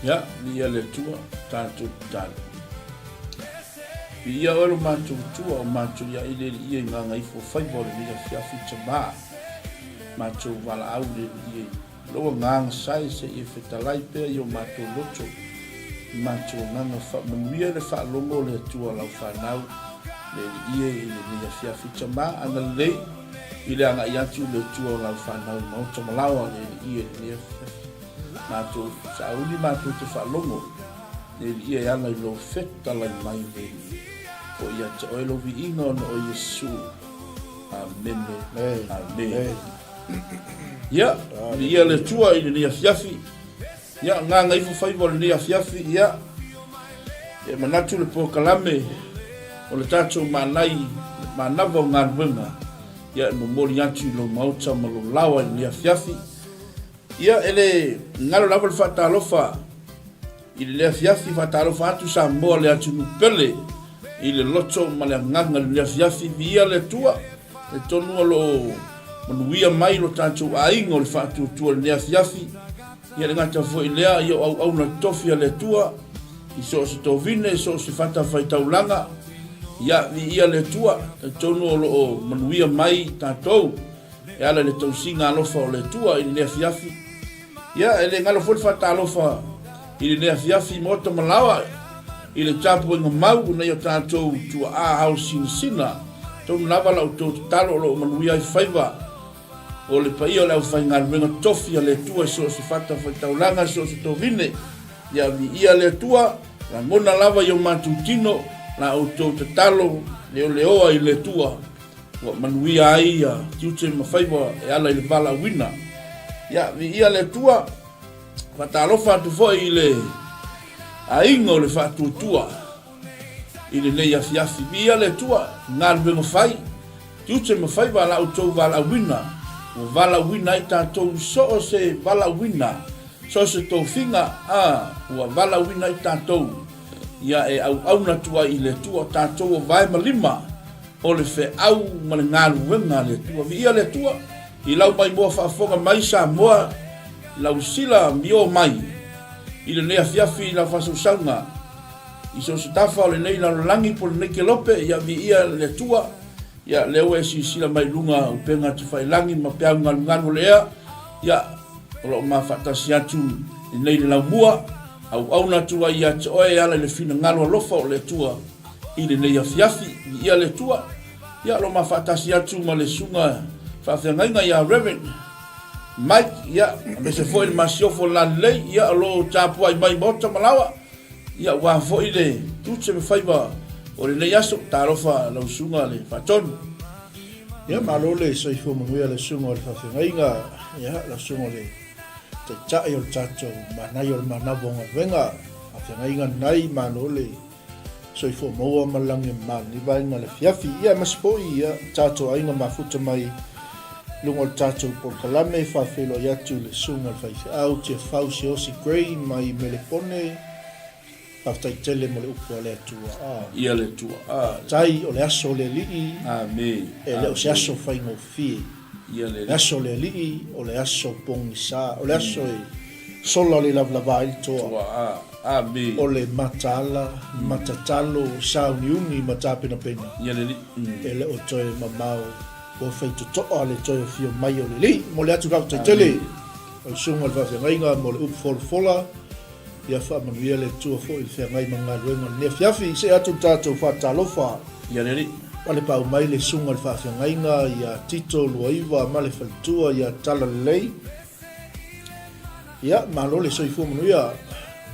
Ia, viia le Atua, tatou tatalo. Viia oe lo matou Atua, o matou ia i le Alii e i gagaifo faiva o lenei afiafi tamā. Matou valaau le Alii e lou agaga sae se i e fetalai pea i o matou loto i matou agaga faamanuia le faalogo o le Atua lau fanau le Alii e i lenei afiafi tamā agalelei i le agai atu le Atua o lau fanau i maota ma laoa le Alii e i lenei afiafi. Matou sauni matou te faalogo le Alii e ala i lou fetalai mai le Alii. Foi ia te oe lou viiga ona o Iesu. Amene. Amene. Ia, viia le Atua i lenei afiafi. Ia, gagaifo faiva o lenei afiafi, ia, e manatu le polokalame o le tatou manai, manava o galuega, ia, e momoli atu i lou maota ma lou laoa i lenei afiafi. Ia, e le galo lava le faatalofa i lenei afiafi, faatalofa atu Samoa le atunuu pele i le loto ma le agaga i lenei afiafi, viia le Atua, talitonu o lo o manuia mai lo tatou aiga o le faatuatua i lenei afiafi, ia le gata foi lea, ia o auauna tofi a le Atua i so o se tovine, i so o se fatafaitaulaga, ia viia le Atua, talitonu o lo o manuia mai tatou. E ala i le tausiga alofa o le Atua i lenei afiafi. Ia, e le galo foi le faatalofa i lenei afiafi i Maota Malaoa i le tapuaiga mau o nai o tatou tuaa ao sinasina. Tonu lava la outou tatalo o lo o manuia ai faiva o le paia o le aufaigaluega tofi a le Atua i so o se fatafaitaulaga, i so o se tovine. Ia viia le Atua, lagona lava i o matou tino la outou tatalo leoleoa i le Atua. Ua manuia ai ia tiute ma faiva e ala i le valaauina. Ia, viia le Atua, faatalofa atu foi i le aiga o le faatuatua i lenei afiafi. Viia le Atua, galuega fai, tiute ma faiva a la outou valaauina, ua valaauina ai tatou so o se valaauina, so o se tofiga, a, ua valaauina ai tatou, ia e auauna atu ai i le Atua, o tatou o vae ma lima, O le feau ma le galuega a le Atua. Viia le Atua i lau maimoa faafofoga mai Samoa i lau sila mio mai i lenei afiafi i lau faasausauga i so o se tafa o lenei lalolagi po o lenei kelope. Ia viia le Atua. Ia lea ua e silasila mai i luga upega tafailagi ma peau galugalu o le ea. Ia o lo o ma faatasi atu i nei le laumua auauna atu ai ia te oe e ala i le finagalo alofa o le Atua. I lenei afiafi, viia le Atua, ia lo ma faatasi atu ma le susuga faafeagaiga ia Rev. Mike, ia, aemaise foi le masiofo lalelei, ia, o lo o tapuai mai Maota ma Laoa, ia, aua foi le tiute ma faiva o lenei aso. Talofa lau susuga le Faatonu. Ia, malo le soifua manuia le susuga o le faafeagaiga, ia, lau susuga o le Taitai o le tatou manaia o le manava o galuega, faafeagaiga lenai, malo le Soifua maua ma le lagi e mama lenei vaega o le afiafi. Ia aemaise foi ia tatou aiga mafuta mai luga o le tatou polokalame e faafeiloai atu i le susuga i le faifeau Tiafau Siaosi Gray mai Melepone. Faafetai tele mo le upu a le Atua. A. Ia le Atua. A. Tai o le aso o le Alii. Amene. E le o se aso faigofie. Ia le Alii. Le aso o le Alii o le aso pogisa, o le aso e sola le lavalava ai le toa. Toa, a. Amene. O le mataala, matatalo, sauniuni ma tapenapena. Ia le Alii. E le o toe mamao ua faitotoa le toe afio mai o le Alii. Momoli atu le faafetai tele lau Susuga i le Faafeagaiga mo le upu folafola. Ia faamanuia le Atua foi i le feagai ma galuega o lenei afiafi. See atu le tatou faatalofa. Ia le Alii. Palepau mai le Susuga i le Faafeagaiga ia Tito Luaiva ma le faletua ia Talalelei. Ia, malo le soifua manuia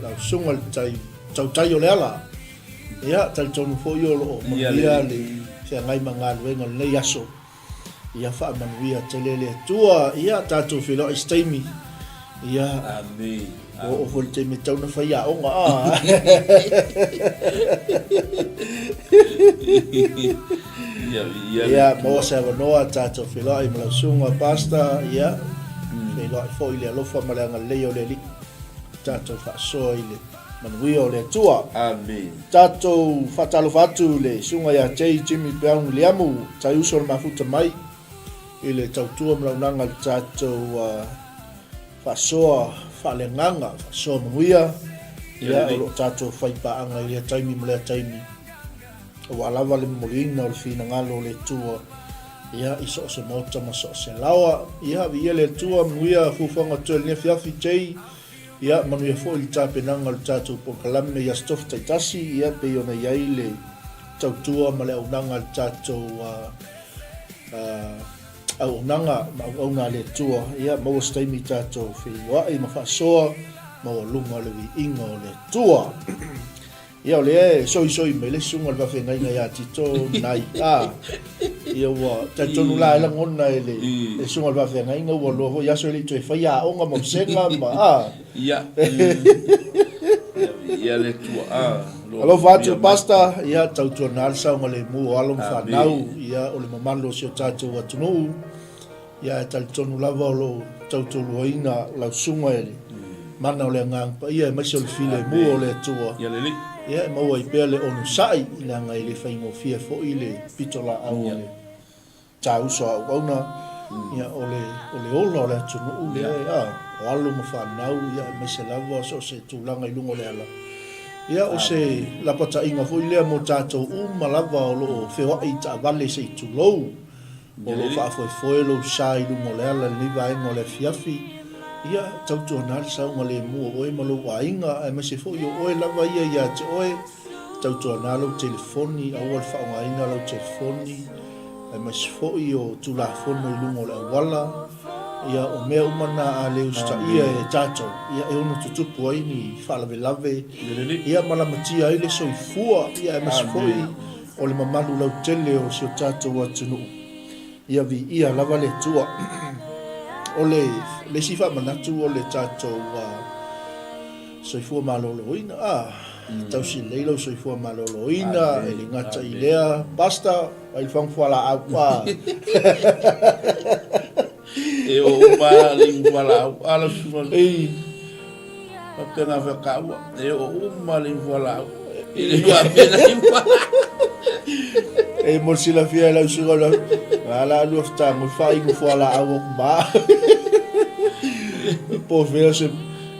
lau Susuga i le tai, tautai o le ala. Ia, talitonu foi o lo o manuia le feagai ma galuega o lenei aso. Ia faamanuia tele le Atua. Ia tatou feiloai i se taimi. Ia. Amene. Ua oo foi le taimi e tatau ona fai aoga a. Ia, ia. Ia, maua se avanoa tatou feiloai ma lau susuga Pastor. Ia, feiloai foi i le alofa ma le agalelei o le Alii. Tatou faasoa i le Manuia o le Atua. Amene. Tatou faatalofa atu i le Susuga ia Jay Jimmy Peau Wiliamu, tai uso o le mafuta mai i le tautua ma launaga i le tatou faasoa faaleagaga, faasoa manuia. Ia, o lo o tatou faipaaga i lea taimi ma lea taimi, aua lava le momoliina o le finagalo o le Atua, ia, i so o se maota ma so o se laoa. Ia, viia le Atua, manuia fuafuaga totoe i lenei afiafi, Jay. Ia, manuia foi le tapenaga o le tatou polokalame i Aso Tofi taitasi, ia, pei ona i ai le tautua ma le auaunaga a le tatou auaunaga ma auauna a le Atua. Ia, maua se taimi tatou feiloai ma faasoa maualuga le viiga o le Atua. Ia o lea e soisoi mai le susuga o le faafeagaiga ia Tito Nai. A, ia ua talitonu la e lagona e le, le susuga o le faafeagaiga ua loa foi aso e le i toe faia aoga ma vasega ma a. Ia, ia le Atua a. Alofa atu Pastor, ia tautuana le saogalemu o alo ma fanau, ia o le mamalu o si o tatou atunuu. Ia ae talitonu lava o lo o tautoaluaina lau susuga e le mana o le Agaga Paia aemaise o le filemu o le Atua. Ia e maua ai pea le onosai, leaga e le faigofie foi le pitolaau a le tauso a auauna, ia o le o le ola o le atunuu lea a, o alo ma fanau, ia aemaise lava so o se tulaga i luga o le ala. Ia o se lapataiga foi lea mo tatou uma lava o lo o feoai i taavale se i tulou. O lo o faafoefoe lou sa i luga o le ala i lenei vaega o le afiafi, ia, tautuana le saogalemu o oe ma lou aiga, aemaise foi o oe lava ia ia te oe, tautuana lou telefoni, aua le faaaogaina lau telefoni, aemaise foi o Tulafono i luga o le auala, ia, o mea uma na a le usitaia e tatou, ia, e ono tutupu ai ni faalavelave, ia, ma lamatia ai le soifua, ia, aemaise foi O le mamalu lautele o si o tatou atunuu, ia viia lava le Atua. O le isi faamanatu o le tatou soifua maloloina, a, tausi lelei lou soifua maloloina, e le gata i lea, Pastor, mai le fagu fualaau, a. E o uma le inu fualaau, a lau susuga. Ei. Faapena foi a taua, e oo uma le inu fualaau. E le faapena inu fualaau. E mo le silafia e lau susuga lau, a la alua fetago faainu fualaau aku ma. Po fea se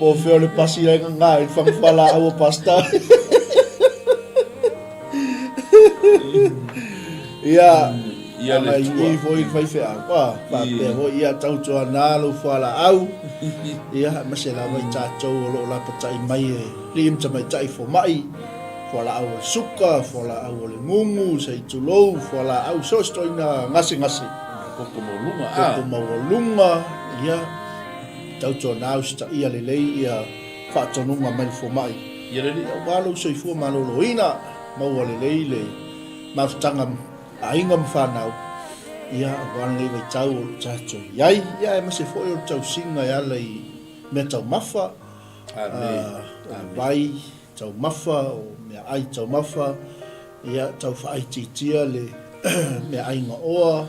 po fea o le pasi ai ngā i fagu fualaau o pasta. Ia, Ia le Ana tua. i foi le faifeau, a, faapea foi, ia tautuana lou fualaau, ia, aemaise lava i tatou o lo o lapatai mai e alii ma tamaitai fomai, fualaau o le suka, fualaau o le gugu, se i tulou, fualaau, so o se ituaiga gasegase. Toto maualuga, a. Toto maualuga, ia, tautuana usitaia lelei ia faatonuga mai le fomai. Ia lelei. Aua lou soifua maloloina, maua lelei le mafutaga aiga ma fanau, ia, aua lenei vaitau o lo o tatou i ai, ia, aemaise foi o le tausiga e ala i mea taumafa, o le vai taumafa, o meaai taumafa, ia, tau faaitiitia le meaai gaoa, o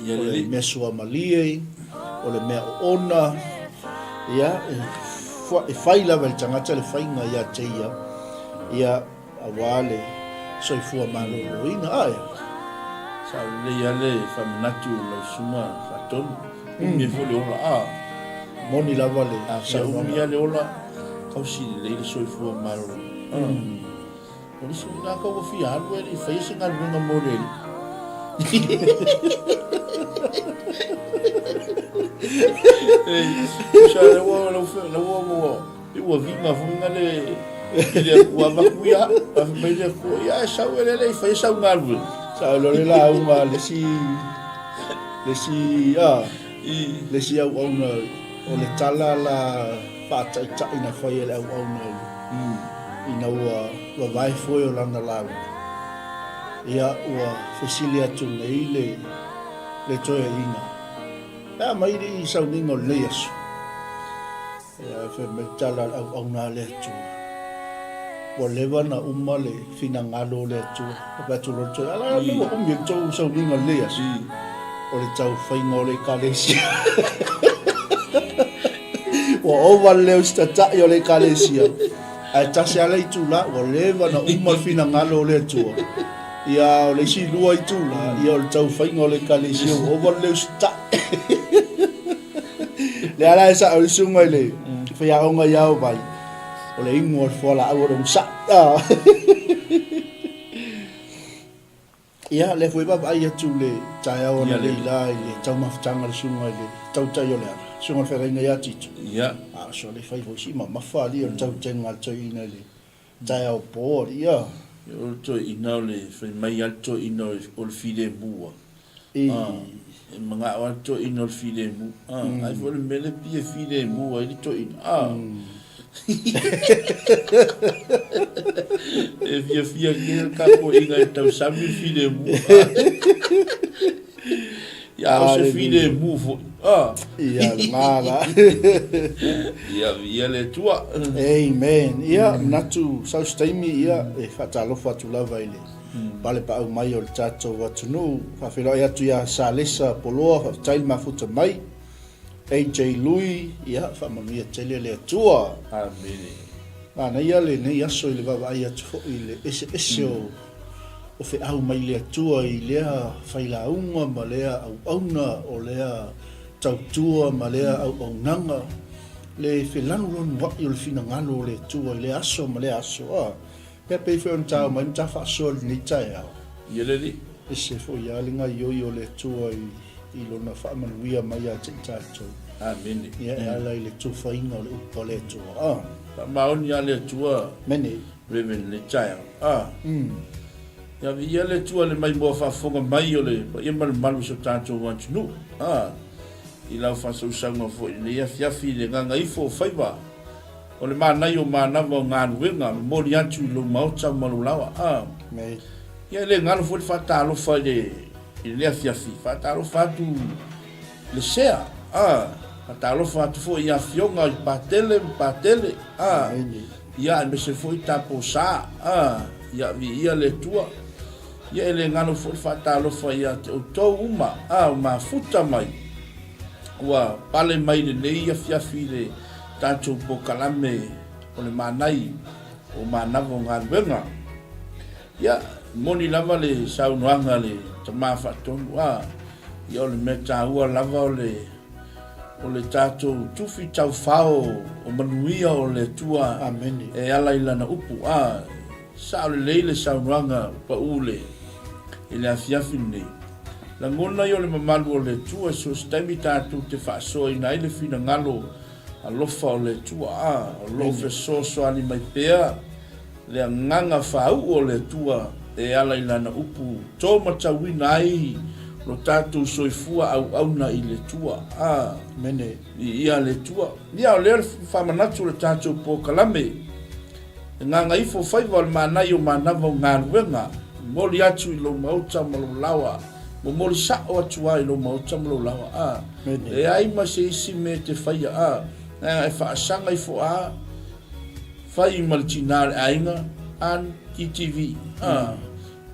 le mea suamalie, o le mea oona, ia, e fai lava e le tagata le faiga ia te ia, ia, aua le soifua maloloina. Ae. Sao lelei a le faamanatu o lau susuga Faatonu. Umi ai foi le ola a. Moni lava le saunoaga. Umi a le ola, tausi lelei le soifua maloloina. O le isi lena tau ua fia alu ae le i faia se galuega mo le alii. Tusa lea ua ua E ua viga foi na le i le Atua avatu ia ae fai mai le Atua ia e sau e lele i fai sau galuega. Sa loa le lauga a le isi le isi a le isi auauna o le tala la faataitai na fai e le auauna ina ua vavae foe o lana lauga. Ia ua fesili atu nei le le toeaina, E a mai le sauniga o lenei aso? Ae fai mai le tala a le auauna a le Atua, Ua leva ona uma le finagalo o le Atua. Ou fai atu loa i le toeaina, Ala mea ua umi ai le tou sauniga i lenei aso? O le tau faiga o le Ekalesia. Ua ova le leo usitatai o le Ekalesia, ae tasi lava le itula, ua leva ona uma le finagalo o le Atua. Ia, o le isi lua itula, ia o le tau faiga o le Ekalesia, ua ova le leo usitai. Lea la e sao le susuga i le faiaoga ia Aovai. O le igoa o le fualaau o le onosai. Ia, lea foi e vaavaai atu i le taeao analeila i le taumafataga a le susuga i le tautai o Leala, susuga o le feagaiga ia Tito. Ia. A o sole fai foi si mamafa alii o le tautega a le toeaina i le taeao po alii a. O le toeaina o le, fai mai lava le toeaina o le filemu a. I. E manao lava le toeaina o le filemu. Ai foi o le mea lea pei e filemu ai le toeaina. E fiafia kē le tapuaiga e tausami le filemu. Ia, a o se filemu foi. Ia, lena la. Ia, viia le Atua. Amen. Ia, manatu sau se taimi, ia, e faatalofa atu lava i le palepaau mai o le tatou atunuu. Faafeiloai atu ia Salesa Poloa, faafetai le mafuta mai. AJ Lui, ia, faamanuia tele le Atua. Amene. Manaia lenei aso i le vaavaai atu foi i le eseese o o feau mai le Atua i lea failauga ma lea auauna, o lea tautua ma lea auaunaga, le felanulanuai o le finagalo o le Atua i lea aso ma lea aso. A. Ia pei foi ona tao mai ma ta faasoa i lenei taeao. Ia le Alii. Ese foi lava le gaioi o le Atua i Lona faamanuia mai ia te i tatou. Amene. Ia e ala i le tufaina o le upu a le Atua. A. Faamaoni lava le Atua. Mene. Reverend i lenei taeao. A. Ia viia le Atua i le maimoa faafofoga mai o le paia ma le mamalu o si o tatou atunuu. A. I lau faasausauga foi i lenei afiafi i le gagaifo o faiva. O le manaia o manava o galuega, momoli atu i lou maota ma lou laoa. A. Ia e le galo foi le faatalofa i le i lenei afiafi, faatalofa atu i le sea. A. Faatalofa atu foi i afioga i Patele ma Patele. A. Ia aemaise foi tapo sa. A. Ia viia le Atua. Ia e le galo foi le faatalofa ia te outou uma. A. O mafuta mai ua pale mai lenei afiafi i le tatou polokalame o le manai o manava o galuega. Ia, moni lava le saunoaga a le tama faatonu, a, ia o le mea taua lava o le, o le tatou tufi taufao o manuia o le Atua e ala i Lana upu. A, sao lelei le saunoaga pau le, i le afiafi lenei. Lagona ia o le mamalu o le Atua, so o se taimi tatou te faasoaina ai le finagalo alofa o le Atua, a o lo o fesoasoani mai pea le agaga faauu o le Atua e ala i Lana upu to matauina ai lo tatou soifua auauna i le Atua. A Viia le Atua. Ia, o lea le faamanatu o le tatou polokalame. E gagaifo faiva o le manaia o manava o galuega, momoli atu i lou maota ma lou laoa, momoli sao atu lava i lou maota ma lou laoa, a leai ma se isi mea e te faia, a leaga e faasaga ifo a fai ma le tina o le aiga, an TTV, a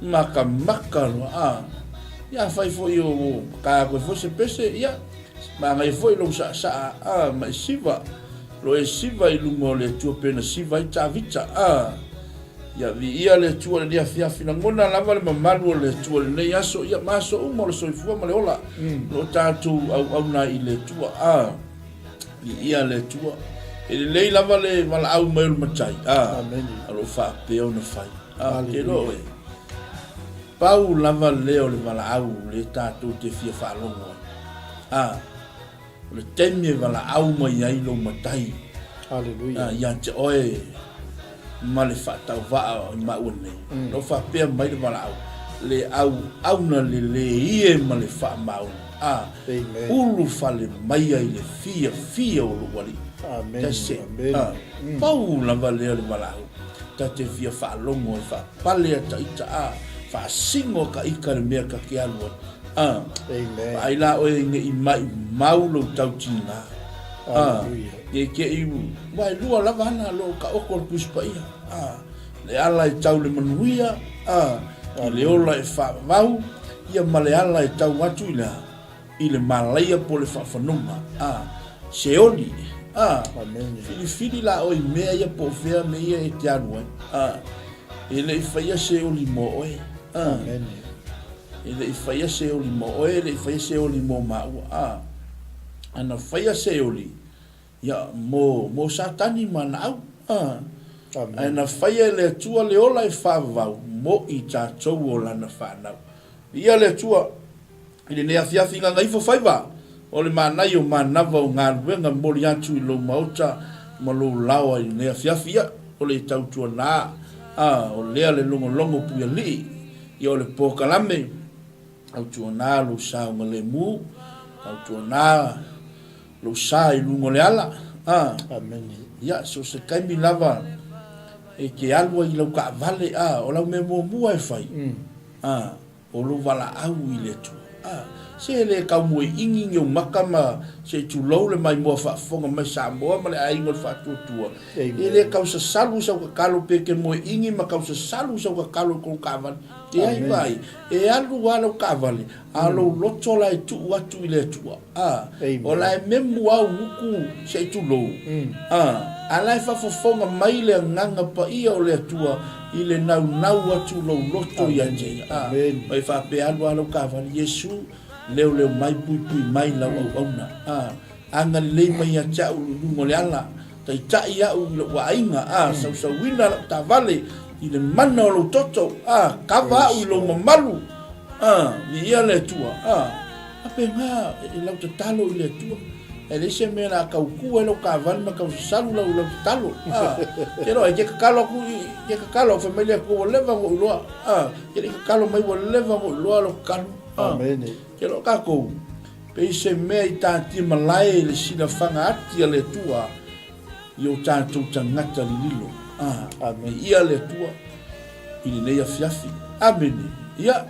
makamaka loa, a ia afai foi o ka koe foi se pese, ia manaia foi lou saasaa, a ma e siva. Lo e siva i luga o le Atua pei ona siva ai Tavita. A! Ia viia le Atua i lenei afiafi. Lagona lava le mamalu o le Atua i lenei aso, ia ma aso uma o le soifua ma le ola. O lo o tatou auauna ai i le Atua. A! Viia le Atua. E lelei lava le valaau mai o le Matai. A! O lo o faapea ona fai. A! Te iloa oe, pau lava lea o le valaau lea tatou te fia faalogo ai. A! O le taimi e valaau mai ai lou matai ia te oe ma le faatauvaa i maua nei, o lo o faapea mai le valaau, le auauna lelei e ma le faamaoni, a ulufale mai ai le fiafia o lou Alii. That's it. Pau lava lea o le valaau ta te fia faalogo ai, faapale ata ita, a faasino ka ika le mea ta te alu ai. A, vaai la oe ne i maumau lou tautiga. A, ne i te i, aua e lua lava ana lo ka oko o le Tusi Paia. A, le ala e tau le manuia, a, i le ola e faavavau, ia ma le ala e tau atu i le a? I le malaia po o le faafanuga. A, Seoli. A, filifili la oe i mea ia po o fea mea ia e te alu ai. A, e le i faia Seoli mo oe. A, E le i faia se oli mo oe, e le i faia se oli mo māua, a, ana faia se oli, ia, mo, mo Satani ma ana au, a. Ae na faia e le Atua le ola e faavavau mo i tatou o Lana fanau. Viia le Atua i lenei afiafi gagaifo faiva o le manaia o manava o galuega momoli atu i lou maota ma lou laoa i lenei afiafi. Ia, o le tautuana, a, o lea le logologo puialii, ia o le pokalame, tautuana lou saogalemu, tautuana lou sa i luga o le ala, a. Amene. Ia, so o se taimi lava e te alu ai i lau taavale, a, o lau mea muamua e fai, a, o lou valaau i le Atua. A, se e le tau moeini ni ou maka ma se i tulou le maimoa faafofoga mai Samoa ma le aiga o le Faatuatua, e le tau sasalu sau tatalo pe te moeini ma tau sasalu sau tatalo i kou taavale. Leai vaai, e alu lava lau taavale, a o lou loto la e tuu atu i le Atua. A, o la e memu au gutu se i tulou. A, a la e faafofoga mai le Agaga Paia o le Atua i le naunau atu lou loto ia te Ia. A, ma e faapea alu a lau taavale, Iesu, leoleo mai, puipui mai lau auauna. A, agalelei mai ia te au i luga o le ala, taitai au i lou aiga, a, sausauina lau taavale i le mana o lou toto, a, kava au i lou mamalu, a, viia le Atua. A. Faapena e lau tatalo i le Atua. E leai se mea o le a tau tu ai lau taavale ma tau sasalu lau lau tatalo. A, te iloa e te tatalo atu i, te tatalo atu fai mai le Atua ua leva ona ou iloa. A, te le i tatalo mai ua leva ona ou iloa lou tatalo. A, Amene. te iloa tatou, pei se mea i tatia malae i le silafaga ati a le Atua i o tatou tagata lililo. A, Amene. viia le Atua i lenei afiafi. Amene. Ia.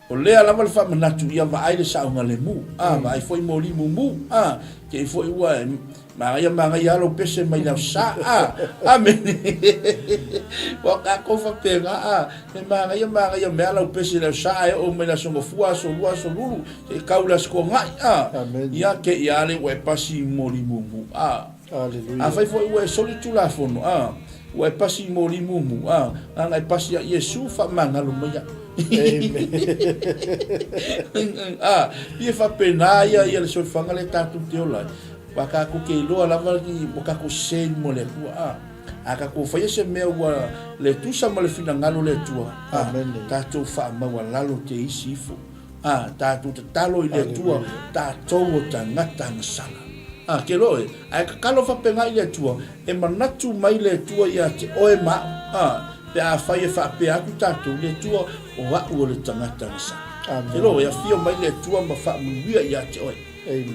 O lea lava le faamanatu ia vaai le saogalemu, a, vaai foi moli mumu, a, te i foi ua e magaia magaia lou pese mai le aosa, a, amene. Ua tatou faapena, a, e magaia magaia mea lau pese i le aosa ae oo mai le aso Gafua, aso Lua, aso Lulu, se i tau i le aso Toonai, a, ia te i a le ua e pasi i moli mumu, a. Aleluia. Afai foi ua e soli Tulafono, a, ua e pasi i moli mumu, a, leaga e pasi ia Iesu faamagalo mai au. A, ia faapena ia ia le soifuaga lea tatou te ola ai. Aua tatou te iloa lava ni ua tatou sese i luma o le Atua, a. A tatou faia se mea ua le tusa ma le finagalo o le Atua, a, tatou faamaualalo te isi ifo. A, tatou tatalo i le Atua, tatou o tagata agasala. A, ke loa oe, ae tatalo faapena i le Atua, e manatu mai le Atua ia te oe ma a'u, a, pe afai e faapea atu tatou, le Atua, o a'u o le tagata agasala. Ke loa oe, afio mai le Atua ma faamanuia ia te oe.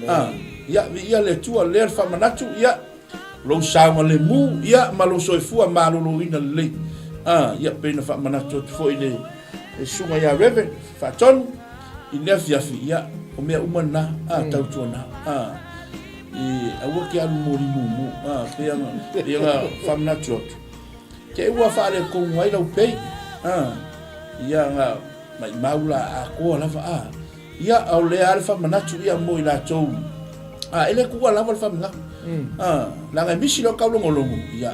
A, ia, viia le Atua, lea le faamanatu, ia, lou saogalemu, ia, ma lou soifua maloloina lelei. A, ia, pei ona faamanatu atu foi i le. Le susuga ia Reverend Faatonu i le afiafi, ia, o mea uma na, a, tautuana, a, i, aua ke alu moli mumu, a, pei ona, pei ona faamanatu atu. Te ua faaletonu ai lau pei, a, ia, na maimau la atoa lava, a, ia, a o lea lava le faamanatu, ia, mo i latou, a, e le tuua lava le faamanatu, a, leaga e misi loa taulogologo, ia,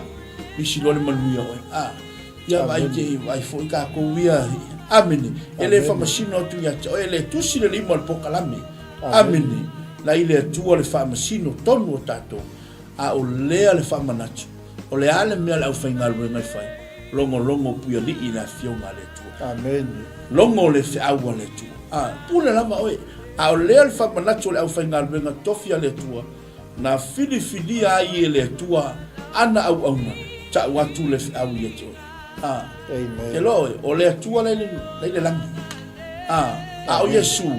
misi loa le manuia o oe, a. Ia vaai te i vaai foi tatou ia. Amene. E le faamasino atu ia te oe, e le tusi le lima o le pokalame. Amene. Na i le Atua le faamasino tonu o tatou, a o lea le faamanatu, o le a le mea le aufaigaluega e fai? Logologo puialii i le Afioga a le Atua. Amene. Logo le feau a le Atua. A, pule lava oe. A o lea le faamanatu o le aufaigaluega tofi a le Atua, Na filifilia ai e le Atua ana auauna, tau atu le feau ia te oe. A, Amen. Te loa oe, o le Atua la i le lagi. A, a o Iesu,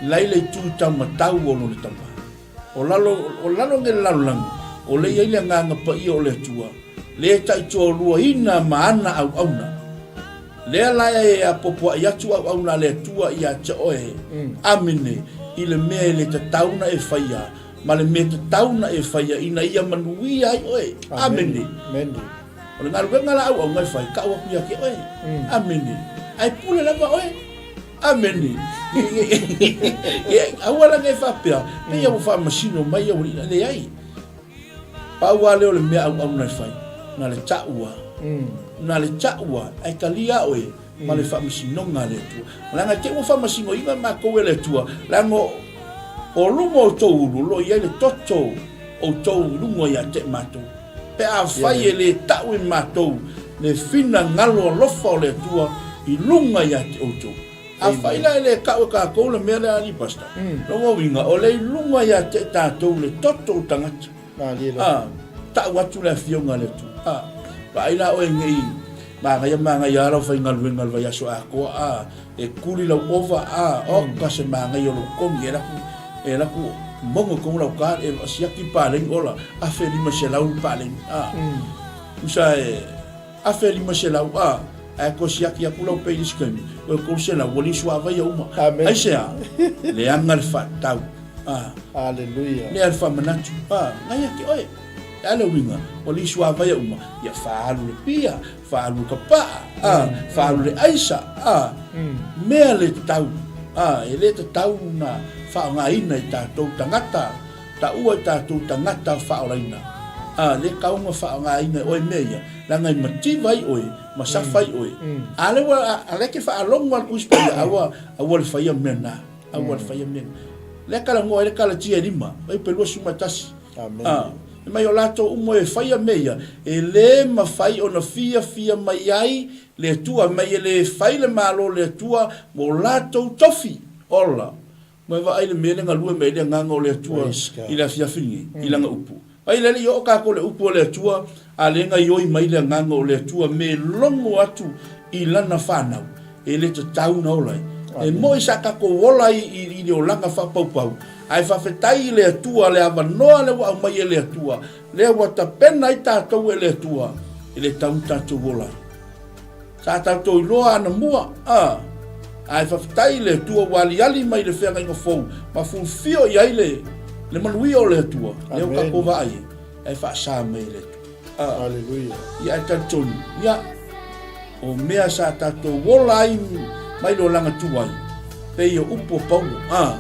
la i le itu taumatau o lona Tama. O lalo, o lalo nei le lalolagi, o lea i ai le Agaga Paia o le Atua, lea e taitoaluaina ma ana auauna. Lea la e apoapoai atu auauna a le Atua ia te oe, Amene, i le mea e le tatau na e faia, ma le mea tatau na e faia ina ia manuia ai oe. Amene. O le galuega la auauna e fai, tau atu ia te oe. Amene. Ae pule lava oe. Amene. Aua la ne i faapea, pei ua faamasino mai au alii, leai. Pau lava lea o le mea auauna e fai, na le ta'u a, na le ta'u a, ae talia oe ma le faamasinoga a le Atua. Leaga e te i ua faamasinoina matou e le Atua, leaga o luga o outou ulu o lo o i ai le toto o outou i luga ia te matou. Pe afai e le ta'u e matou le finagalo alofa o le Atua i luga ia te outou. Afai la e le ta'u e tatou le mea lea alii pastor, lona uiga o le i luga ia te tatou le toto o tagata. A, ta'u atu le Afioga a le Atua. A, vaai la oe nei manaia manaia lava lau faigaluega i le vaiaso atoa, a, e kuli lau ova, a, oka se manaia o lou togi, e laku, e laku mogo i tonu lau car, e siaki le paleni, ola, 1500 le paleni, a, tusa e 1500, a, ae toe siaki atu lau pay i le isi taimi, toe 300, ua liu suavai uma. Amen. Aisea? Leaga le faatatau, a. Hallelujah. Lea le faamanatu, a, ngai ake oe. E a le uiga, ua liu suavai uma, ia faaalu le pia, faaalu le kapaa, a, faaalu le aisa, a, mea le tatau, a, e le tatau ona faaaogaina e tatou tagata, taua e tatou tagata faaolaina, a, le tatau ona faaaogaina e oe mea ia, leaga e mativa ai oe ma safa ai oe. A lea ua, a lea e te faalogo lava i le Tusi Paia, aua, aua le faia mea na, aua le faia mea na. Lea e talanoa ai le Kalatia e lima, fuaiupu e 21. Ā, fai mai o latou uma e faia mea ia, e lē mafai ona fiafia mai ai le Atua, fai mai e lē fai le Malo o le Atua mo latou tofi. Ola! Ua e vaai i le mea le galue mai ai le Agaga o le Atua i le afiafi lenei, i lana upu. Ai le alii oo tatou i le upu a le Atua, a lē gaioi mai le Agaga o le Atua me logo atu i lana fanau, e le tatau ona ola ai. E moi sa tatou ola ai i le olaga faapaupau, ae faafetai i le Atua le avanoa lea ua aumai e le Atua, lea ua tapena ai tatou e le Atua, e le tatau ona tatou ola ai. Sa tatou iloa anamua, a, ae faafetai i le Atua ua aliali mai le feagaiga fou ma fulufio i ai le, le manuia o le Atua, lea ua tatou vaai ai, ae faasa mai e le Atua. A, Hallelujah. Ia ae talitonu, ia, o mea sa tatou ola ai mai le olaga tuai, pei o upu a Paulo, a,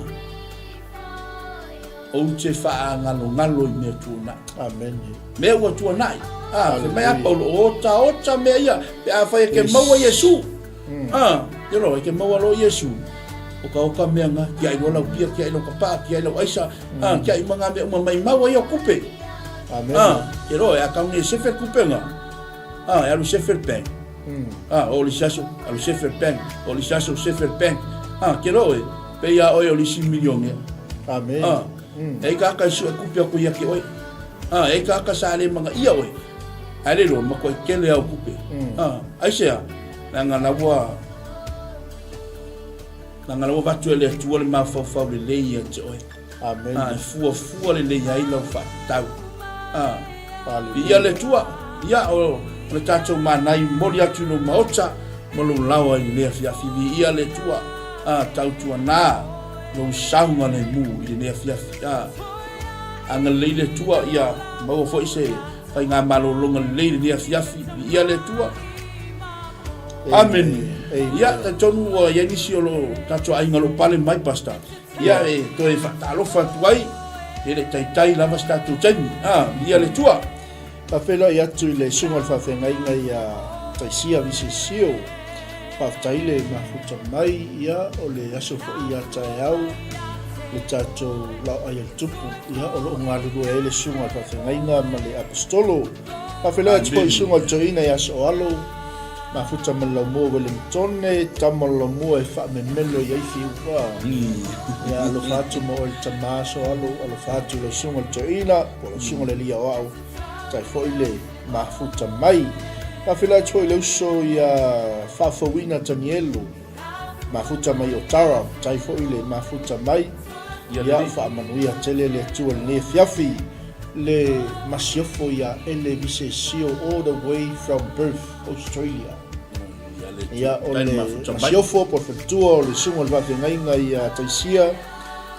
Ou te faagalogalo i mea tuanai. Amen. Mea ua tuanai. A, fai mai a Paulo, o otaota mea ia, pe afai e ke maua Iesu. A, te loa, e ke maua loa Iesu. Oka oka mea nga, tiai loa lau pia, tiai lau kapaa, tiai lau aisa, a, tiai uma nga mea uma mai maua ia o kupe. Amen. A, te loa, e a kau nei sefe kupe nga. A, e alu sefe le bank. A, o le isi aso, alu sefe le bank, o le isi aso sefe le bank. A, te loa e, pei a oe o le isi milionea. Amen. A, e ai kaka e sue kupe aku ia ke oe. A, e ai kaka sa le manga ia oe. Ae le loa, makuai kele au kupe. A, aisea, leaga la ua, leaga la ua avatu e le Atua le mafaufau lelei ia te oe. Amen. A, e fuafua lelei ai lau faatatau. A, Hallelujah. Viia le Atua, ia o le tatou manai momoli atu i lou maota ma lou laoa i lenei afiafi. Viia le Atua, a, tautuana lou saogalemu i lenei afiafi. A, agalelei le Atua, ia maua foi se faigamalologa lelei i lenei afiafi. Viia le Atua. Amene. Ia, talitonu ua i ai nisi o lo tatou aiga o lo o pale mai, Pastor. Ia, e toe faatalofa atu ai, e le i taitai lava se tatou taimi. A, viia le Atua. Faafeiloai atu i le Susuga o le Faafeagaiga ia Taisia Visesio. Faafetai le mafuta mai, ia, o le aso foi ia taeao le tatou laoai a le Tupu, ia, o lo o galulue ai le Susuga o le Faafeagaiga ma le Aposetolo. Faafeiloai atu foi i Susuga o le Toeaina ia Soalo, Mafuta ma le laumua Welingtone, tama o le laumua e faamemelo i ai Fiuva. Ia alofa atu ma oe le tama Soalo, alofa atu i lau susuga le toeaina, po o lau susuga le alii aoao, tai foi le mafuta mai. Faafeiloai atu foi i le uso ia Faafouina Tanielu, mafuta mai o Tara, tai foi le mafuta mai. Ia faamanuia tele le Atua i lenei afiafi. Le masiofo ia Ele Visesio all the way from Perth, Australia. Ia, o le masiofo po o le faletua o le susuga o le faafeagaiga ia Taisia.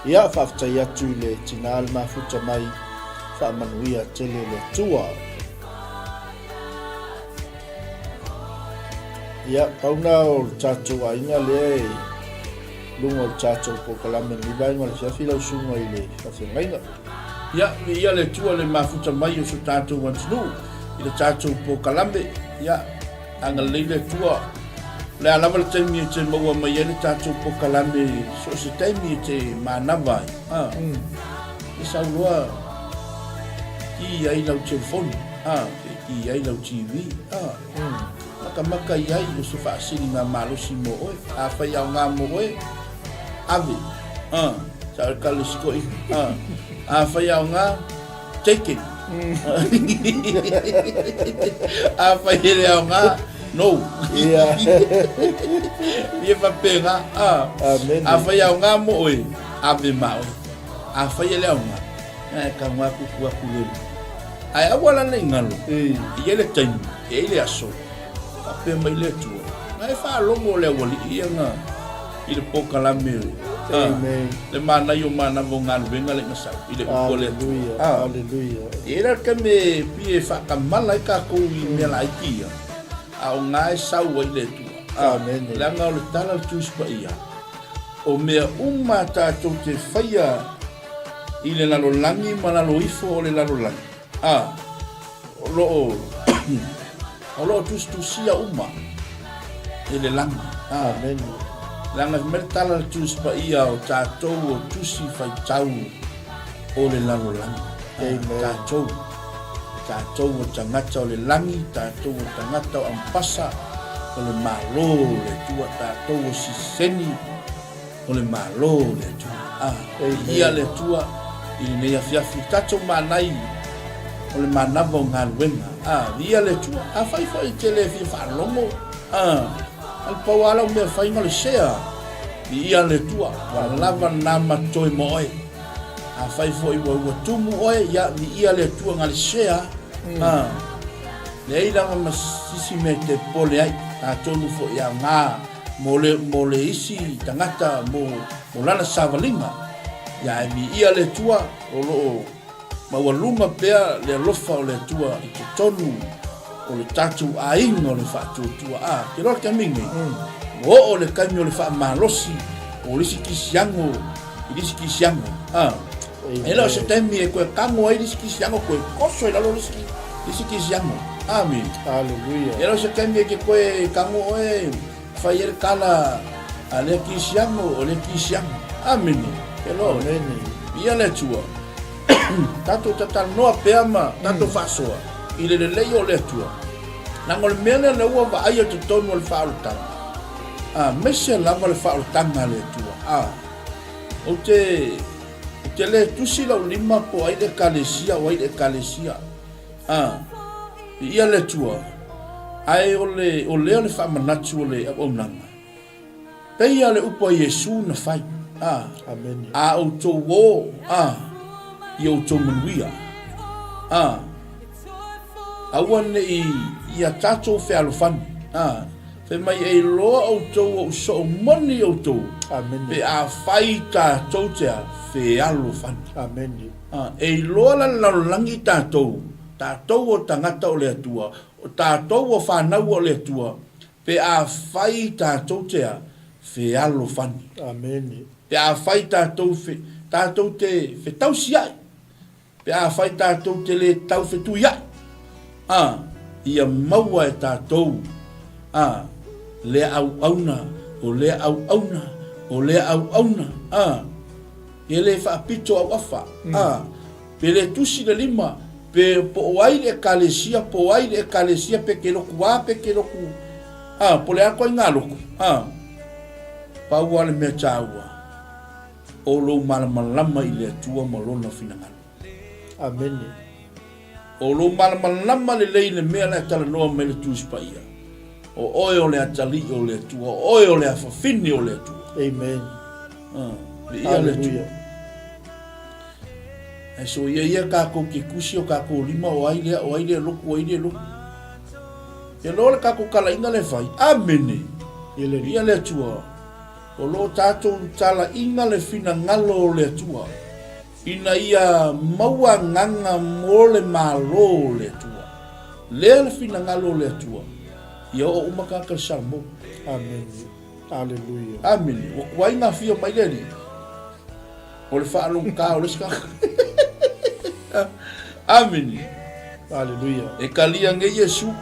Ia, faafetai atu i le tina le mafuta mai, faamanuia tele le Atua. Ia, pau na o le tatou aiga lea e luga o le tatou polokalame i lenei vaega o le afiafi lau susuga i le faafeagaiga. Ia, viia le Atua le mafuta mai o so tatou atunuu i le tatou polokalame. Ia, agalelei le Atua. O le a lava le taimi e te maua mai ai le tatou polokalame, so o se taimi e te manava ai. A, e sau loa ki ai lau telefoni. Pe ki ai lau TV, Makamaka i ai o se faasiliga malosi mo oe. Afai aoga mo oe, ave. Sa o le kala le sikoʻi. Afai aoga, take it. Afai e le aoga, no. Ia. Ia faapena. Amene. Afai aoga mo oe, ave ma oe. Afai e le aoga, e tago atu tu atu le. Ae aua la ne i galo, e i ai le taimi, e i ai le aso, faapea mai le Atua, na e faalogo le aualii ia na i le polokalame Amen. Le manaia o manava o galuega le ina sau i le upu a le Atua. Hallelujah. Hallelujah. E i ai la le taimi e pei e faatamala ai tatou i mea laiti ia, a o na e sau ai le Atua. Amen. Leaga o le tala a le Tusi Paia, o mea uma tatou te faia i le lalolagi ma lalo ifo o le lalolagi, a, o lo o, o lo o tusitusia uma e le lagi. A, Amene. Leaga fai mai le tala a le Tusi Paia o tatou o tusi faitau o le lalolagi. A, Amen. tatou, tatou o tagata o le lagi, tatou o tagata o ampasa o le Malo o le Atua, tatou o siseni o le Malo o le Atua. A, viia le Atua i lenei afiafi, tatou manai o le manava o galuega. A, viia le Atua. Afai foi e te le fia faalogo, a, a le pau lava lau mea fai na o le sea. Viia le Atua, ua lava na ma toe mo oe. Afai foi ua ua tumu oe, ia, viia le Atua na le sea. A, leai lava ma sisi mea e te popole ai, atonu foi e aoga Mo le, mo le isi tagata, mo, mo lana savaliga, ia e viia le Atua, o lo o maualuga pea le alofa o le Atua i totonu o le tatou aiga o le faatuatua. A, ke loa le taimi nei, ua oo le taimi o le faamalosi o le isi kisiago i le isi kisiago. A, e le o se taimi e toe tago ai le isi kisiago, toe toso i lalo le isi, le isi kisiago. Amene. Aleluia. E le o se taimi e te toe tago oe fai ai le tala a lea kisiago o lea kisiago. Amene. Ke loa oe. Amene. Viia le Atua. Tatou tatalanoa pea ma tatou faasoa i le lelei o le Atua. Leaga o le mea lea lea ua vaaia i totonu o le faaolataga, a, aemaise lava le faaolataga a le Atua. A, ou te, ou te le tusi lau lima po o ai le Ekalesia o ai le Ekalesia. A, viia le Atua, ae o le, o lea o le faamanatu o le auaunaga. Peia le upu a Iesu na fai, a, Amene. a outou o, a, i outou manuia, a, aua ne i ia tatou fealofani, a, fai mai e iloa outou ou soo moni outou, Amene. pe afai tatou te a fealofani. Amene. A, e iloa la le lalolagi tatou, tatou o tagata o le Atua, o tatou o fanau o le Atua, Pe afai tatou te a fealofani. Amene. Pe afai tatou fe, tatou te fetausia'i. Pe afai tatou te le taufetuia'i. A, ia maua e tatou, a, lea auauna, o lea auauna, o lea auauna, a, e le faapito auafa, a, Pe le tusi le lima, pe po o ai le Ekalesia, po o ai le Ekalesia, pe ke loku a, pe ke loku a, po le a koe ngā loku, a. Pau lava le mea tāua, o lou malamalama i le Atua ma Lona finagalo. Amene. O lou malamalama lelei i le mea la e talanoa mai le Tusi Paia, o oe o le atalii o le Atua, o oe o le afafine o le Atua. Amen. A, viia le Atua. Hallelujah. Ae soia ia tatou te tusi o tatou lima o ai lea, o ai lea lotu, o ai lea lotu. E loa le tatou talaiga le fai. Amene. Ia le Atua. O lo o tatou talaiga le finagalo o le Atua. Ina ia maua agaga mo le Malo o le Atua. Lea le finagalo o le Atua. Ia oo uma tagata i le Salamo. Amene. Aleluia. Amene. Ua tuai ona afio mai le Alii. O le faalogotā o le isi tagata. Amene. Aleluia. E talia nei Iesu.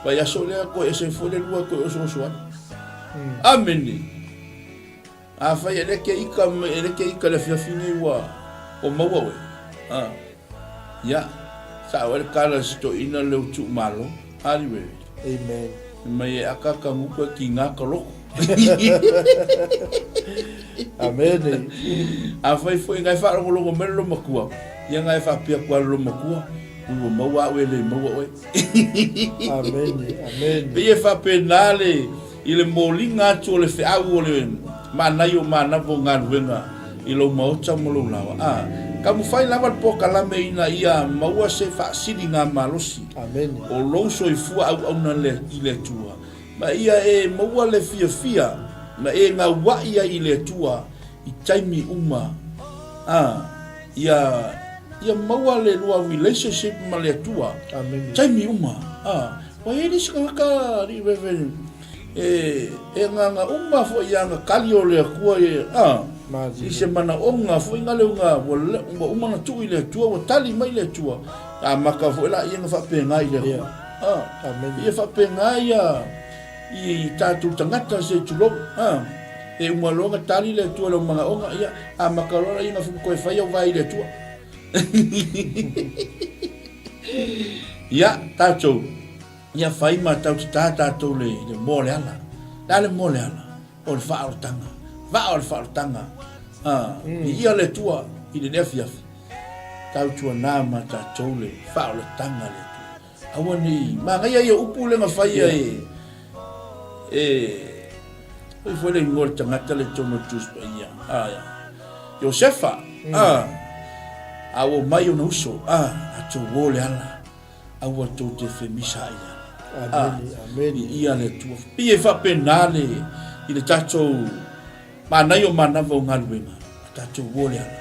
Vaiaso lea toe ese foi le lua toe osooso ai. Amene. Afai e le ke ika e le ke ika le afiafi nei ua ua maua oe. Ah. Ia. Sao ai le tala a si toeaina lea o Tuumalo, Aliweve. Amen. Fai mai e akaaka gutu e kiga ka loko. Amene. Afai foi nga e faalogologo mai le lomatua, ia nga e faapea atu lava le lomatua, ui ua maua au e le maua oe. Amene. Amene. Pei e faapena le i le moliga atu o le feau o le manaia o manava o galuega i lou maota ma lou laoa. A taumafai lava le polokalame ina ia maua se faasiliga malosi Amene. o lou soifua auauna i le Atua, ma ia e maua le fiafia ma e gaua'i ai i le Atua i taimi uma. A ia ia maua le lua relationship ma le Atua Amene. taimi uma. A ua i ai le isi tagata alii Reverend E, e agaga uma foi i ana kali o le Atua e, a, i se manaoga foi nga leo nga ua, ua uma na tuu i le Atua, ua tali mai le Atua, amata foi laia na faapena i le Atua. A, ia faapena ia i tatou tagata se tulou, a, e uma loa na tali le Atua i lou manaoga, ia, amata loa laia na toe fai au vae i le Atua. Ia, tatou. Ia fai ma tau tatā tātou le, le moa o le ala. Le a le moa o le ala? O le faaolataga. Vaa o le faaolataga. A, mm. I ia le Atua i lenei afiafi. Tautuanā ma tātou le faaolataga le Atua. Aua ne i manaia ia upu le na faia e, e, oi foi le ingoa le tagata le tonu o le Tusi Paia. A, ia. Iosefa, mm. a, a ua mai ona uso, a, a tou o le ala. Aua tou te femisa ai le ala. Amene, amene. Viia le Atua. Pei e faapena le i le tatou manaia o manava o galuega, a tatou o le ala,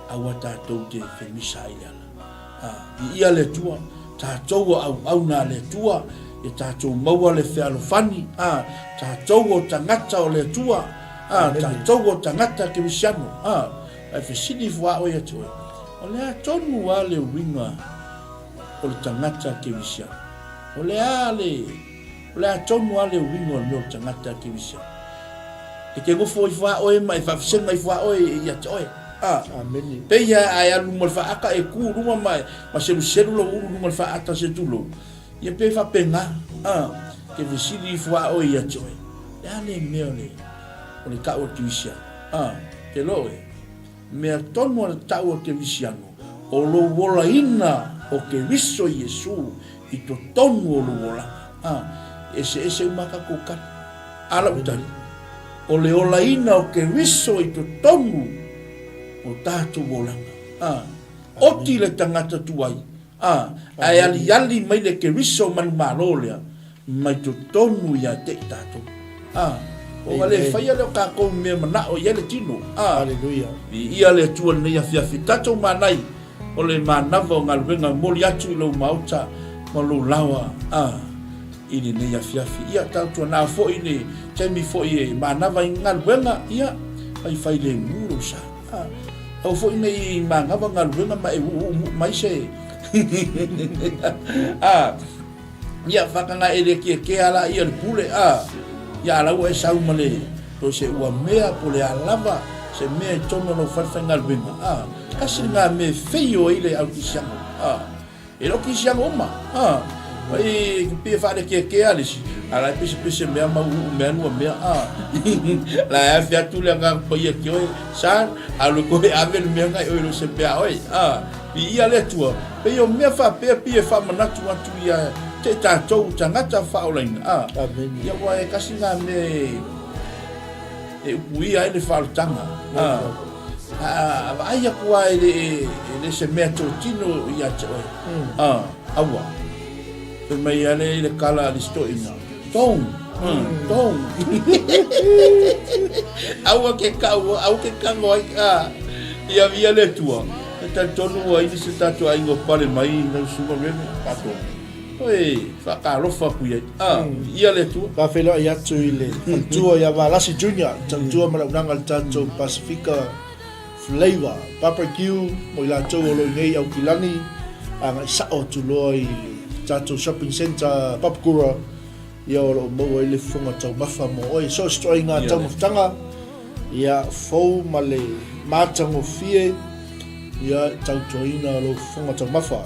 aua tatou te femisa ai le ala. A, viia le Atua, tatou o auauna a le Atua, ia tatou maua le fealofani, a, tatou o tagata o le Atua, a, tatou o tagata kerisiano, a, ae fesili ifo a oe ia te oe, o le a tonu a le uiga o le tagata kerisiano? O le a le, o le a tonu a le uiga o le mea o le tagata kerisiano? E te nofo ifo a oe ma e faafesega ifo a oe ia te oe. A, Amene. pei a e alu ma le faata e ku luma ma e, ma seluselu lou ulu luma le faata se tulou. Ia pei faapena, a, te fesili ifo a oe ia te oe. Le a le mea o le, o le tau o le kerisiano? A, te loe. Mea tonu a le tau o Kerisiano, o lou olaina o Keriso Iesu i totonu o lou olaga. A, e eseese uma a tatou tali. A lau tali, o le olaina o Keriso i totonu o tatou olaga. A, oti le tagata tuai, a, ae aliali mai le Keriso manumalo lea, mai totonu ia te i tatou. A, o ga le faia lea o kakou mea manao i ai le tino. A, Hallelujah. Viia le Atua lenei afiafi. Tatou manai o le manava o galuega moli atu i lou maota ma lou laoa a i lenei afiafi. Ia tautuanā foi le taimi foi e manava i galuega, ia faifai lemu lou sa. A, aua foi ne i manava galuega ma e uuuu mai se a Ia whakanga e le kia kea la ia le pule a ia ala ua e sau ma le to se ua mea po le a lava se mea i tonu o lou whalewhaingaluega a kasi nga me feio ai le au kisiango a e lo kisiango uma a Mai ke pia whaare kia kea le si ala e pese pese mea mau uu mea nua mea a la e awhi atu le anga paia ki oe sa alu koe ave le mea ngai oe lo se pea oe a Viia le Atua, pei o mea faapea pei e faamanatu atu ia te tatou tagata faaolaina. A, Amene. ia ua e kasi ngā mea e, e upuia ai le faaolataga. A, a, a vaai aku a e le, e le se mea totino ia te oe. A, aua. Fai mai a le i le kala a le stoina. Tong, tong. Aua ke kau, aua ke kango ai, a, ia via le Atua. E talitonu ua ili se tatou aiga o pale mai i nau suka meme, tatou. Oi, whaakalofa aku iai. A, ia le Atua. Faafeiloai atu i le faletua ia Valasi Junior, tautua ma le auaunaga a le tatou Pasifika Flavour Barbecue mo i latou o lo o i nei i Aukilani, agai sao atu loa i le tatou shopping centre Papakura, ia o lo o maua ai le fofoga taumafa mo oe. So o se ituaiga taumafataga, ia fou ma le matagofie, ia e tautuaina lou fofoga taumafa.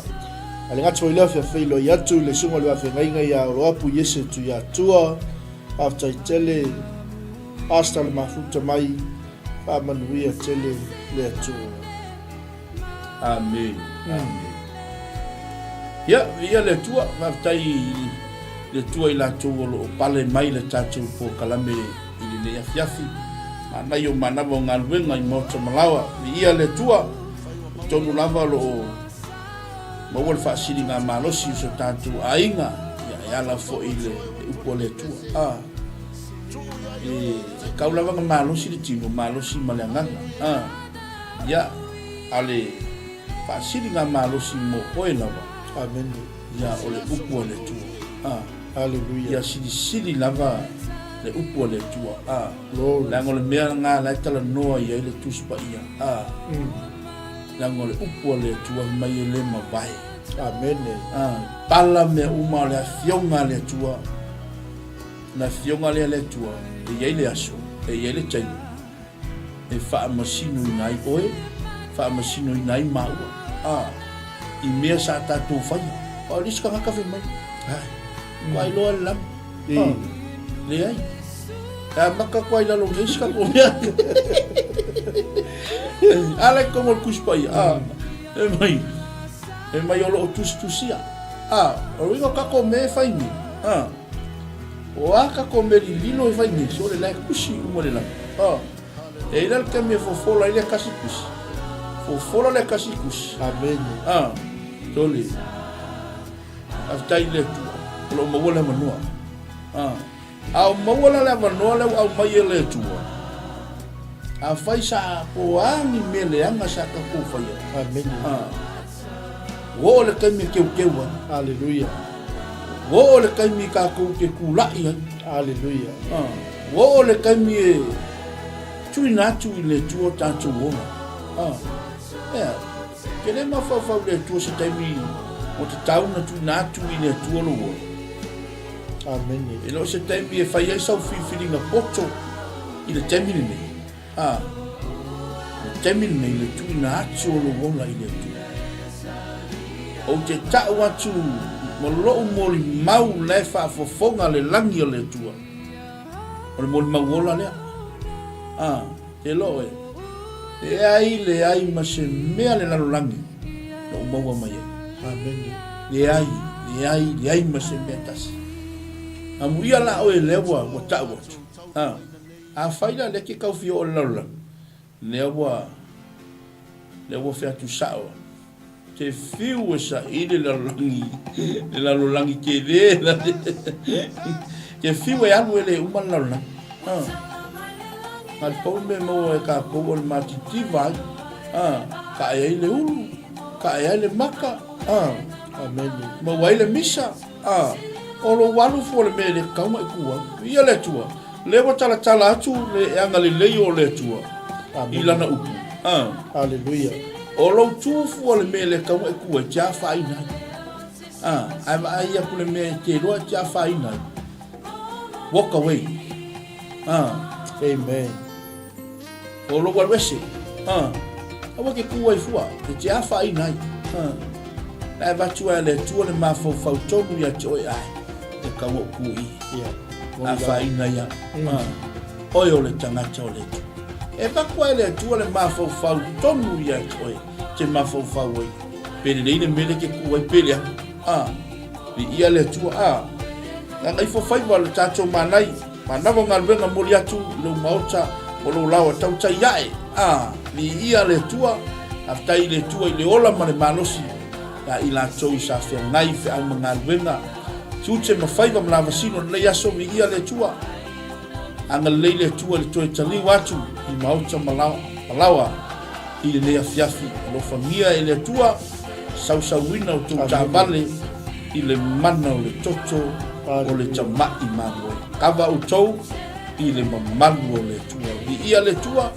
A le gata foi lea fia feiloai atu i le susuga o le faafeagaiga ia Oloapu Iese Tuiatua, faafetai tele Pastor le mafuta mai, faamanuia tele le Atua. Amene. Amene. Ia, viia le Atua, faafetai i le Atua i latou o lo o pale mai le tatou polokalame i lenei afiafi. Manaia o manava o galuega i Maota Malaoa. Viia le Atua, tonu lava o lo o maua le faasiligamalosi o so tatou aiga, ia, e ala foi i le upu a le Atua. Ah, e kau lava na malosi le tino, malosi ma le agaga. Ah, ia, a le faasiligamalosi mo oe lava. Amene. Ia, o le upu a le Atua. Ah. Hallelujah. Ia silisili lava le upu a le Atua. Ah. Glory. Leaga o le mea lena la e talanoa i ai le Tusi Paia. Ah. Leaga o le upu a le Atua fai mai e le mavae. Amene. Ah, pala mea uma o le afioga a le Atua. Le afioga lea a le Atua, e i ai le aso, e i ai le taimi e faamasinoina ai oe, faamasinoina ai maua. Ah, i mea sa tatou faia. Aua o le isi tagata fai mai, ai, ua iloa le lama. Ah, leai. E amata atu ai i lalo nei si tatou mea. A la i totonu o le Tusi Paia, ah, e mai, e mai o lo o tusitusia. Ah, o le uiga o tatou mea e fai nei, ah, o a tatou mea lililo e fai nei, sole la e tusi uma le lagi. Ah, e i ai la le taimi e fofola ai le kasi tusi. Fofola le kasi tusi. Amene. Ah, sole. Faafetai i le Atua o lo o maua le avanoa. A, a o maua la le avanoa lea ua aumai e le Atua, afai sa po a ni mea leaga sa tatou faia. Amene. A, ua oo le taimi e keukeu ai. Aleluia. Ua oo le taimi tatou te kula'i ai. Aleluia. A, ua oo le taimi e tuuina atu i le Atua o tatou ola. A, ea. Ke le mafaufau le Atua se taimi ua tatau na tuuina atu i le Atua lou ola. Amene. E le o se taimi e fai ai sau filifiliga poto i le taimi lenei. A, o le taimi lenei le tuuina atu o lou ola i le Atua. Ou te tau atu ma lou molimau la e faafofoga le lagi o le Atua. O le molimau ola lea. A, Te loe, leai, leai ma se mea le lalolagi na ou maua mai ai. Amene. Leai, leai, leai ma se mea tasi. Amuia la oe lea ua, ua tau atu. Ha. Afai la lea ke kau fia o le lalolagi, lea ua, lea ua fea atu sao. Te fiu e saili le lalolagi, le lalolagi tele. Te fiu e alu e le uma le lalolagi. Ha. Na le pau le mea e maua e tatou o le matitiva ai. Ha. Ka e ai le ulu, ka e ai le maka. Ha. Amene. Maua ai le misa. Ha. O lou alu fua le mea e le tatau ona e tu ai. Viia le Atua. Lea ua talatala atu le agalelei o le Atua i Lana upu. A. Aleluia. O lou tu fua le mea e le tatau ona e tu ai, te afaina ai. A. Ae vaai atu le mea e te iloa e te afaina ai. Walk away. A. Amen. O lou alu ese. A. Aua ke tu ai fua, e te afaina ai. A. Na e avatu ai e le Atua le mafaufau tonu ia te oe ae, e kau ou ku i. Ia. Afaina ia. A. Oe o le tagata o le Atua. E avatu ai e le Atua le mafaufau tonu ia te oe, te mafaufau ai. Pe lelei le mele ke ku ai pe leaga. A. Viia le Atua. A. Gagaifo faiva le tatou manai. Manava galuega moli atu i lou maota ma lou laoa tautai ae, a, viia le Atua, faafetai i le Atua i le ola ma le malosi ia i latou sa feagai feau ma galuega, tiute ma faiva ma lavasino i lenei aso, viia le Atua, agalelei le Atua i le toe taliu atu i maota ma laoa i lenei afiafi, alofagia e le Atua sausauina o tou taavale i le mana o le toto o le tama'i mamoe. Kava outou i le mamalu o le Atua. Viia le Atua,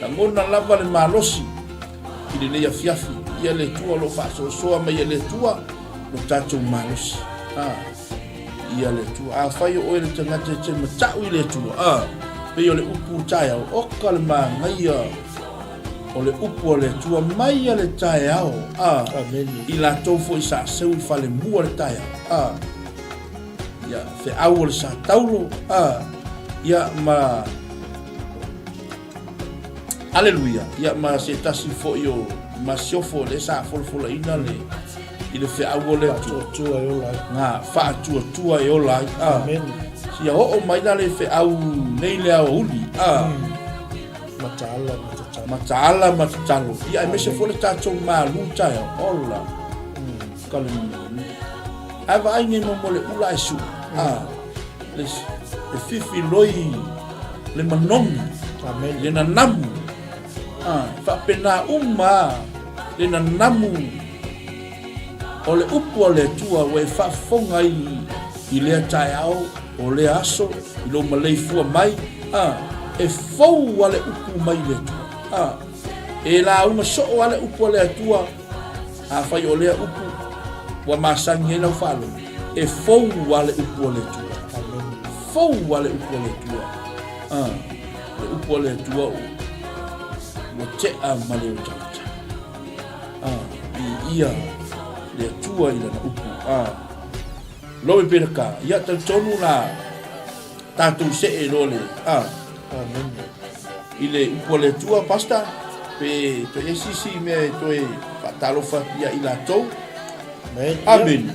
lagona lava le malosi i lenei afiafi. Viia le Atua o lo o faasoasoa mai e le Atua lo tatou malosi. Ah, viia le Atua. Afai o oe le tagata e te mata'u i le Atua, ah, pei o le upu taeao, oka le manaia. O le upu a le Atua mai a le taeao, a. Amene. I latou foi sa seu i falemua le taeao, a. Ia, feau o le sa taulo, a. Ia, ma Aleluia! Ia, ma se tasi foi o masiofo lea sa folafolaina le, i le feau o le Atua. Faatuatua e ola ai. Nga, faatuatua e ola ai. A. Amene. Sia oo mai la le feau nei le aoauli. A. Mataala ma tatalo. Mataala ma tatalo. Ia, aemaise foi le tatou malu taeao. Ola. Ka le Ae vaai nei mo mo le ula ae sua. A. Le, le fifi loi le manogi, Amen. le nanamu. A, faapena uma le nanamu o le upu a le Atua ua e faafofoga ai i lea taeao, o lea aso, i lou maleifua mai, a, e fou a le upu mai le Atua. A, e lauga soo a le upu a le Atua, afai o lea upu ua masani ai lau faalogo, e fou a le upu a le Atua. Amen. Fou a le upu a le Atua. A, le upu a le Atua ua tea ma le otaota. A, viia le Atua i lana upu. A, loe pera ka, ia talitonu la tatou see loa le, a, Amen. i le upu a le Atua, Pastor, pe toe i ai se isi mea e toe faatalofa atu ia i latou. Amen. Amen.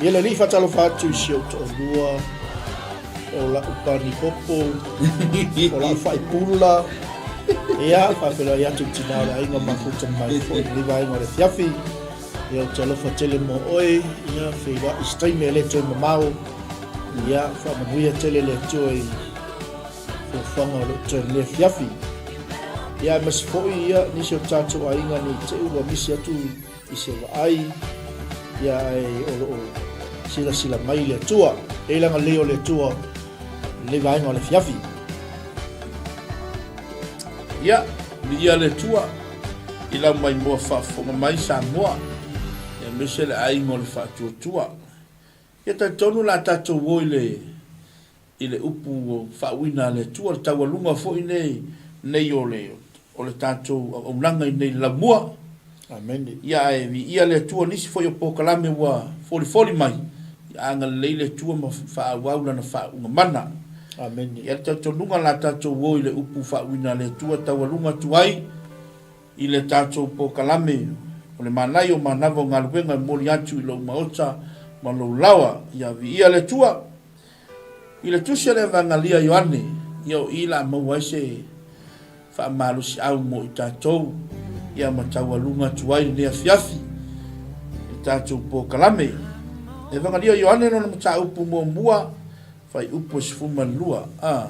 Ia le alii faatalofa atu i si ou toalua o la'u panipopo, o la'u faipula, ia faafeiloai atu i tina o le aiga mafuta mai foi i lenei vaega o le afiafi. Ia ou te alofa tele mo oe, ia feiloai i se taimi e le toe mamao, ia faamanuia tele le Atua i fuafuaga o lou toe lenei afiafi. Ia aemaise foi ia nisi o tatou aiga nei te i ua misi atu i se vaai, ia ae o lo o silasila mai le Atua. E i lana lei o le Atua i lenei vaega o le afiafi. Ia, viia le Atua i lau maimoa faafofoga mai Samoa, aemaise le aiga o le faatuatua. Ia talitonu o le a tatou o i le i le upu faauuina a le Atua, le taualuga foi nei nei o le o le tatou auaunaga i nei laumua. Amene. Ia ae viia le Atua nisi foi o polokalame ua folifoli mai, ia agalelei le Atua ma faaauau lana faauuga mana. Amene. Ia le talitonuga la tatou o i le upu faauuina a le Atua taualuga atu ai i le tatou polokalame o le manaia o manava o galuega e momoli atu i lou maota ma lou laoa. Ia viia le Atua. I le tusi a le Evagalia a Ioane, ia o i la maua ai se faamalosiau mo i tatou, ia ma taualuga atu ai lenei afiafi i le tatou polokalame. Evagalia a Ioane lona mataupu muamua, fuaiupu e 12. A.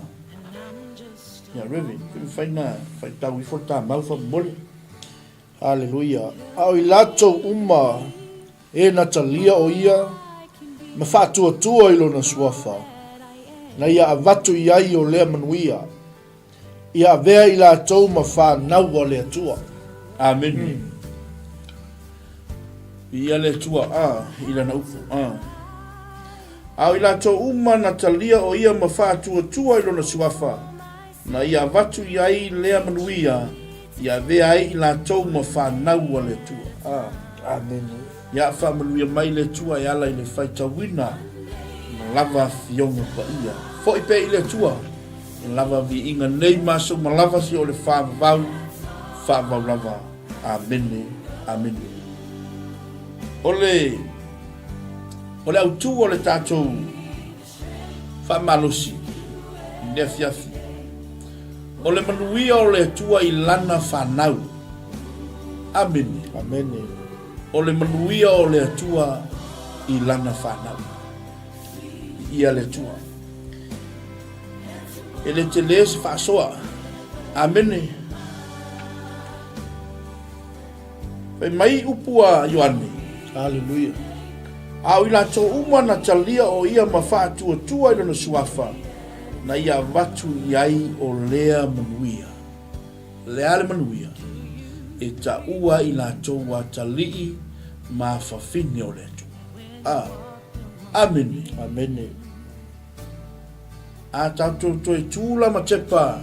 Ia, Rev. Pe mafai na faitau ifo le ta mau faamolemole. Haleluia. A o i latou uma E na talia o ia ma faatuatua i lona suafa, na ia avatu i ai o lea manuia, ia avea i latou ma fanau a le Atua. Amene. Viia le Atua, a, i lana upu, a. A o i latou uma na talia o ia ma faatuatua i lona suafa, na ia avatu i ai lea manuia, ia avea ai i latou ma fanau a le Atua. A. Amene. Ia faamanuia mai le Atua e ala i le faitauina ma lava afioga paia. Foi pea i le Atua ma lava viiga nei ma aso ma lava si o le faavavau, faavavau lava. Amene. Amene. O le, o le autu o le tatou Faamalosi i le afiafi. O le manuia o le Atua i Lana fanau. Amene. Amene. O le manuia o le Atua i Lana fanau. Viia le Atua. E le tele se faasoa. Amene. Fai mai upu a Ioane. Aleluia. A o i latou uma na talia o ia ma faatuatua i lona suafa, na ia avatu i ai o lea manuia. Le a le manuia? E taua i latou atalii ma afafine o le Atua. A. Amene. Amene. A tatou toe tu la ma tepa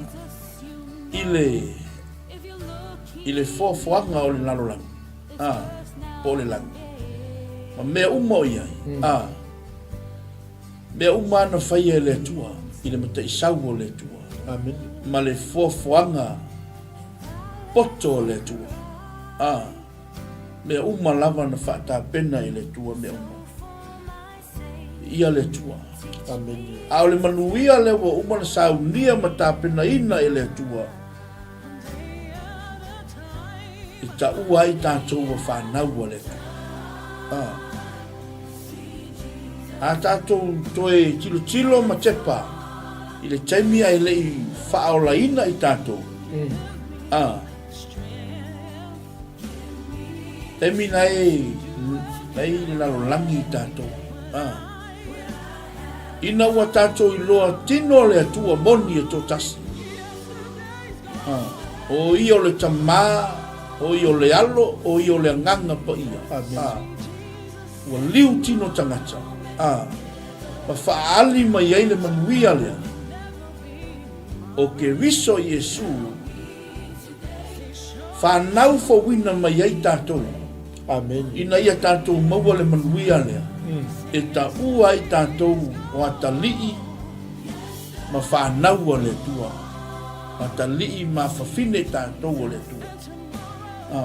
i le. I le foafoaga o le lalolagi, a, po o le lagi, ma mea uma o i ai, a, mea uma lava na faia e le Atua i le mataisau o le Atua, Amene. ma le foafoaga poto o le Atua, a, mea uma lava na faatapena e le Atua mea uma. Ia le Atua. Amene. A o le manuia lea ua uma ona saunia ma tapenaina e le Atua, e taua ai tatou ua fanau a le Atua. A. A tatou toe tilotilo ma tepa i le taimi ae le i faaolaina i tatou. A. Taimi na e na i le lalolagi i tatou. A. Ina ua tatou iloa tino le Atua moni e toatasi. A. O ia o le Tamā, o ia o le Alo, o ia o le Agaga Paia. A. Ua liu tino tagata. A. Ma faaali mai ai le manuia lea o Keriso Iesu. Whanau fouina mai ai tatou. Amene. Ina ia tatou maua le manuia lea, e taua ai tatou o atalii ma whanau a le Atua. Atalii ma fafine tatou o le Atua.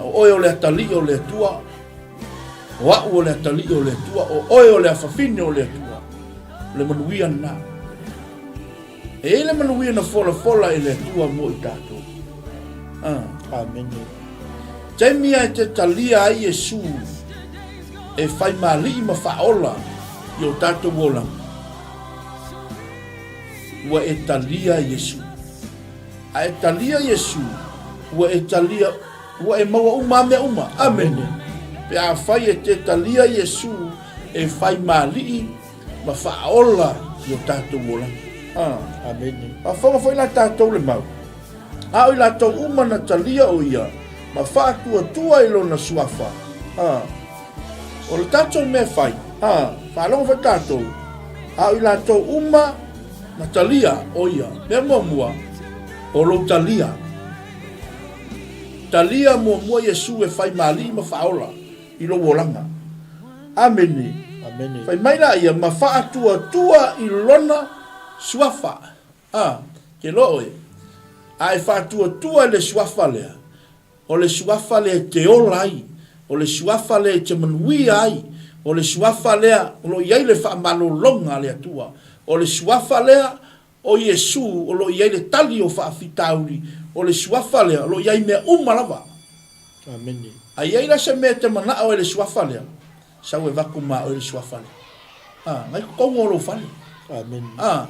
O oe o le atalii o le Atua, o a'u o le atalii o le Atua, o oe o le afafine o le Atua. O le manuia lena. E i ai le manuia na folafola e le Atua mo i tatou. Ah. Amene. Taimi a e te talia ai Iesu e fai malii ma faaola i o tatou olaga, ua e talia Iesu. A e talia Iesu, ua e talia, ua e maua uma a mea uma. Amene. Pe afai e te talia Iesu e fai malii ma faaola i o tatou olaga. Amene. Faafofoga foi la tatou le mau, a o i latou uma na talia o ia ma faatuatua i lona suafa. O le tatou mea fai, faalogo foi tatou, a o i latou uma na talia o ia. Mea muamua, o lou talia. Talia muamua Iesu e fai ma alii ma faaola i lou olaga. Amene. Amene. Fai mai laia, ma faatuatua i lona suafa. A, ke loa oe, a e faatuatua i le suafa lea, o le suafa lea e te ola ai, o le suafa lea e te manuia ai, o le suafa lea o lo o i ai le faamalologa a le Atua, o le suafa lea o Iesu o lo o i ai le tali o faafitauli, o le suafa lea o lo o i ai mea uma lava. Amene. A i ai la se mea e te manao ai i le suafa lea, sau e vaku ma oe le suafa lea. A, ngai totonu o lou fale. Amene. A,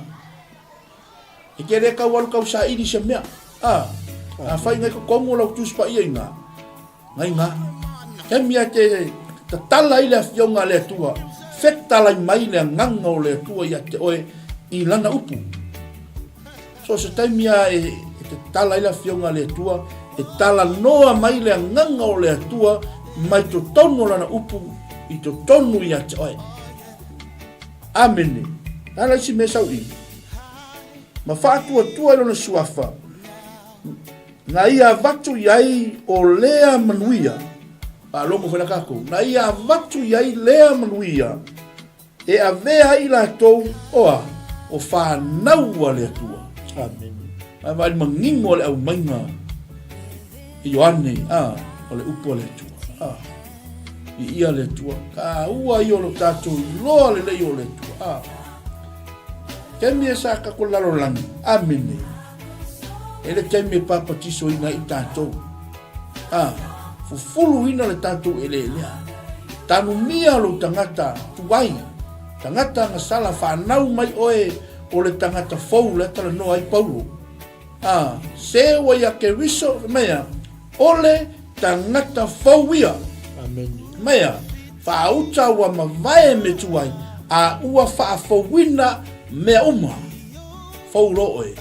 e te le tau alu tau saili se mea. A, afai ngai totonu o lau Tusi Paia i ina, Ngai ngā taimi a te tatala ai le afioga a le Atua, fetalai mai le agaga o le Atua ia te oe i lana upu. So se taimi a e tatala ai le afioga a le Atua, e talanoa mai le agaga o le Atua mai totonu o lana upu i totonu ia te oe. Amene. Ala isi mea sau i. Ma faatuatua i lona suafa. Na ia avatu i ai o lea manuia, faalogo foi la tatou, na ia avatu i ai lea manuia e avea ai i latou oa o fanau a le Atua. Amene. Ae vaai le manino o le aumaiga i Ioane, a, o le upu a le Atua. A, viia le Atua. Taua ia o lo tatou iloa lelei o le Atua. A, taimi e sa tatou lalolagi. Amene. E le taimi e papatisoina ai tatou. A, fufuluina le tatou eleelea. Tanumia lou tagata tuai, tagata agasala, fanau mai oe o le tagata fou lea talanoa ai Paulo. A, se ua ia Keriso, fai mai a, o le tagata fou ia. Amene. Fai mai a, faauta ua mavae me tuai, a ua faafouina mea uma. Fou loa oe.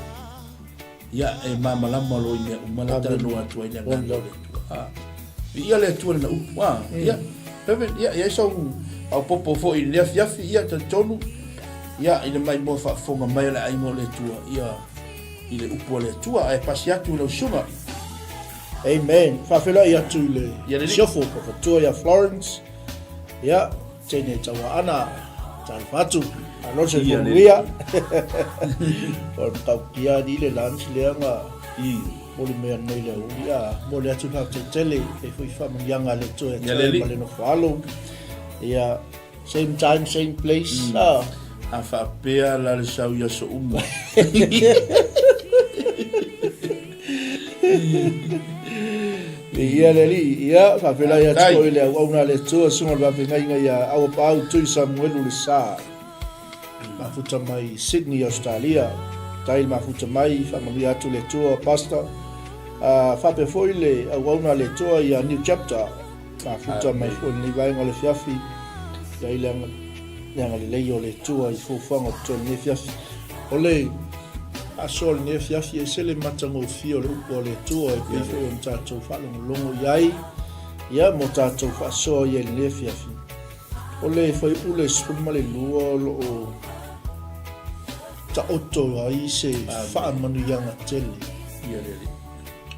Ia, e malamalama loa i mea uma la talanoa atu ai le agaga o le Atua. A, viia le Atua i lana upu. A, ia, Reverend, ia, i ai sau faaopoopo foi i lenei afiafi, ia, talitonu, ia, i le maimoa faafofoga mai a le aiga o le Atua, ia, i le upu a le Atua. Ae pasi atu i lau susuga. Amen. Faafeiloai atu i le siofo papatua ia Florence. Ia, tēnei taua ana, talofa atu. Alo se manuia. O le matautia ni le lunch lea nga moli mai nei le aoauli. A, momoli atu le faafetai tele e foi faamanuiaga a le Atua ia te oe ma le nofo alo. Ia, Same time, same place. Mm. Ah. A faapea la le sau i aso uma. Ia le alii, ia, faafeiloai atu foi i le auauna a le Atua, susuga i le faafeagaiga ia Auapaau Tui Samuelu Le Sa, mafuta mai Sydney, Australia. Tai le mafuta mai, faamanuia atu le Atua, Pastor. Uh, faapea foi le auauna a le Atua ia New Chapter, Mafuta mai foi lenei vaega o le afiafi, i ai le agalelei o le Atua i fuafuaga o totoe i lenei afiafi. O le aso o lenei afiafi, e ese le matagofie o le upu a le Atua e pei foi ona tatou faalogologo i ai, ia mo tatou faasoa i ai i lenei afiafi. O le fuaiupu le 12 o lo o taoto ai se faamanuiaga tele.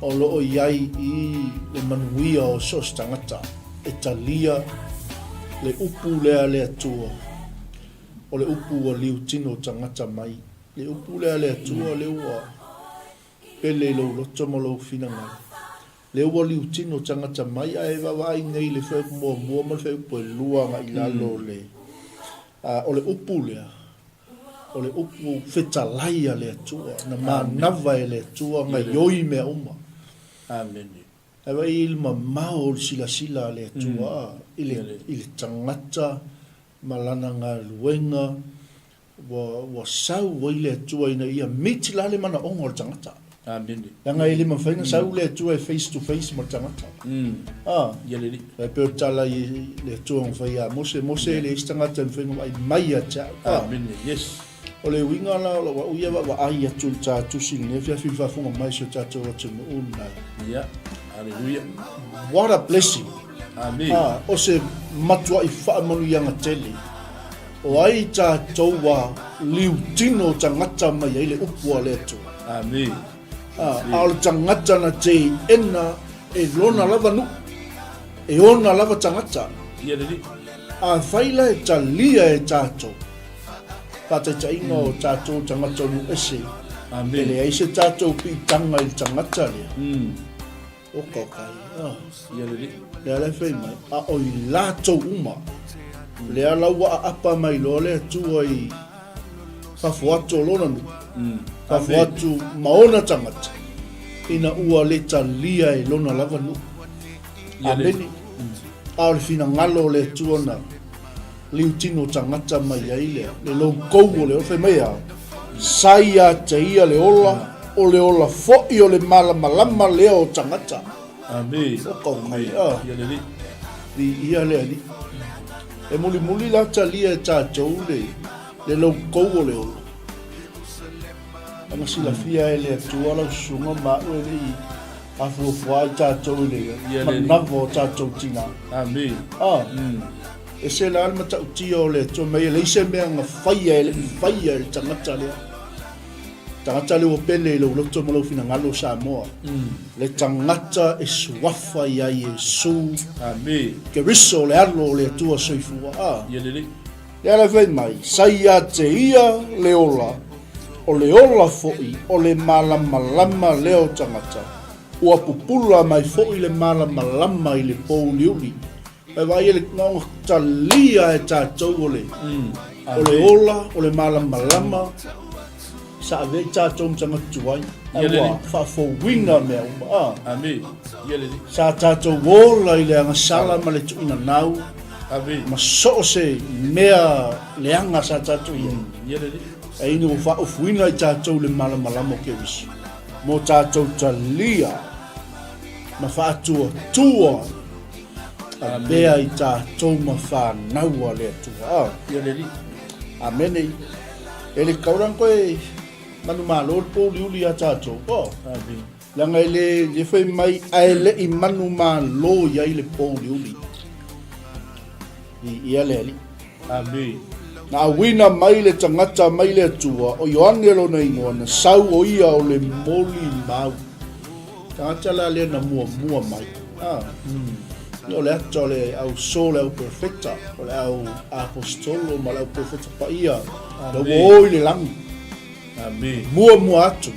O lo o i ai i le manuia o so o se tagata e talia le upu lea a le Atua, o le upu ua liutino tagata mai. Le upu lea a le Atua lea ua pele i lou loto ma lou finagalo, lea ua liutino tagata mai, ae vaavaai nei i le fuaiupu muamua ma le fuaiupu elua agai i lalo o le, o le upu lea, O le upu fetalai a le Atua, na manava e le Atua gaioi mea uma. Amene. Ae vaai i le mamao o le silasila a le Atua i le, i le tagata ma lana galuega, ua, ua sau ai le Atua ina ia meet la le manaoga o le tagata. Amene. Leaga e le mafai ona sau le Atua e face to face ma le tagata. Ah. Ia le Alii. E pei o le tala i le Atua na fai ia Mose, Mose e leai se tagata e mafai ona vaai mai ia te au. Ah. Amene. Yes. O le uiga la o lau au ia vaavaai atu i le ta tusi i lenei afiafi i le faafofoga mai o si o tatou atunuu lenei. Ia. Hallelujah. What a blessing. Amene. Ah, o se matuai faamanuiaga tele. O ai tatou ua liutino tagata mai ai le upu a le Atua? Amene. A o le tagata na teena e lona lava nuu, e ona lava tagata. Ia lelei. Afai la e talia e tatou, faataitaiga o tatou tagata o nuu ese, Amene. e leai se tatou piitaga i le tagata lea. Oka oka ai. Ah. Ia lelei. Lea la e fai mai, a o i latou uma, lea la ua aapa mai loa le Atua i fafo atu o lona nuu, fafo atu ma ona tagata, ina ua le talia e lona lava nuu. Amene. A o le finagalo o le Atua na liutino tagata mai ai lea, le loukou o le ola, fai mai a, sa ia te ia le ola, o le ola foi o le malamalama lea o tagata. Amene. Oka oka ai, a. Ia le Alii. Viia le Alii. E mulimuli la talia e tatou le, le loukou o le ola. Ana silafia e le Atua lau susuga ma au e le i afuafua ai tatou i le manava o tatou tina. Amene. A. Ese la le matautia o le Atua mai e leai se mea na faia e le i faia e le tagata lea. Tagata lea ua pele i lou loto ma lou finagalo o Samoa. Le tagata e suafa i ai Iesu. Amene. Keriso le Alo o le Atua soifua. A. Ia lelei. Lea la fai mai, sa ia te ia le ola, o le ola foi o le malamalama lea o tagata, ua pupula mai foi le malamalama i le pouliuli. E vaai e le na talia e tatou o le, o le ola, o le malamalama, sa avea i tatou ma tagata tuai, ae ua faafouina mea uma. Ah. Amene. Ia lelei. Sa tatou ola i le agasala ma le tuuina nau, Amene. ma so o se mea leaga sa tatou i ai. Ia lelei. Ae ina ua faaofuina i tatou le malamalama o Keriso, mo tatou talia ma faatuatua Avea i tatou ma fanau a le Atua. Ia le Alii. Amene. E le tatau la ona toe manumalo le pouliuli ia tatou. Oh. Amene. Leaga e le, le fai mai ae le i manumalo i ai le pouliuli. I ia le Alii. Amene. Na auina mai le tagata mai le Atua, o Ioane lona igoa, na sau o ia o le molimau. Tagata la lea na muamua mai. A. Ia o le ata o le au so le au profeta, o le au apostolo ma le au profeta paia, le ua o i le lagi. Amen. Muamua atu.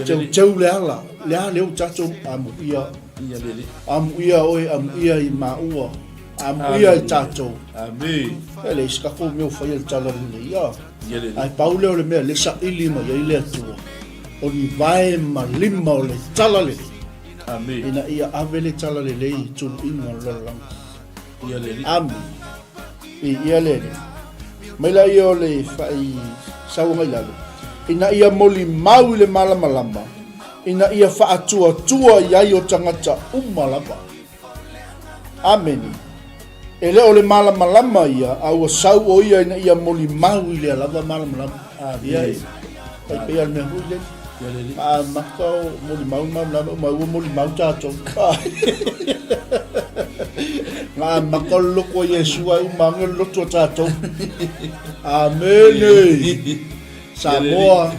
Teuteu le ala, le a lea ua tatou amuia. Ia le Alii. Amuia oe, amuia i maua, amuia i tatou. Amen. E leai se tatou mea o faia i le tala lenei, a. Ia le Alii. Ae pau lea o le mea lea saili mai ai le Atua, o ni vae ma lima o le tala lelei. Amen. Ina ia ave le tala lelei i tuluiga o le lalolagi. Ia le Alii. Amen. Viia le Alii. Mai laia o le fai sauaga i lalo, ina ia molimau i le malamalama, ina ia faatuatua i ai o tagata uma lava. Amene. E le o le malamalama ia, a ua sau o ia ina ia molimau i lea lava malamalama. Ia e, tai pei a le mea foi lele. A maka o molimau le malamalama, uma ua molimau tatou. Na amata o le loto a Iesu ae uma ane le loto a tatou. Amene. Samoa,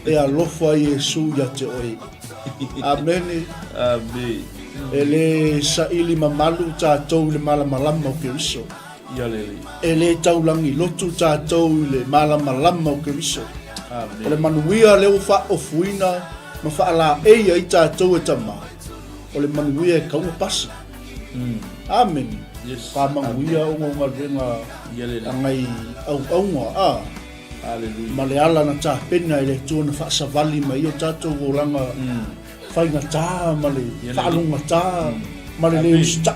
e alofa Iesu ia te oe. Amene. Amene. E le saili mamalu tatou i le malamalama o Keriso. Ia le Alii. E le taulagi lotu tatou i le malamalama o Keriso. Amene. O le manuia lea ua faaofuina ma faalaei ai tatou e Tama, o le manuia e tau ona pasi. Amene. Yes. Ka manuia ona o galuega Ia le Alii. a ngai auaunga, a. Hallelujah. Ma le ala na tapena e le Atua na faasavali mai ai o tatou olaga faigata ma le Ia le Alii. faalugata ma le le usitai.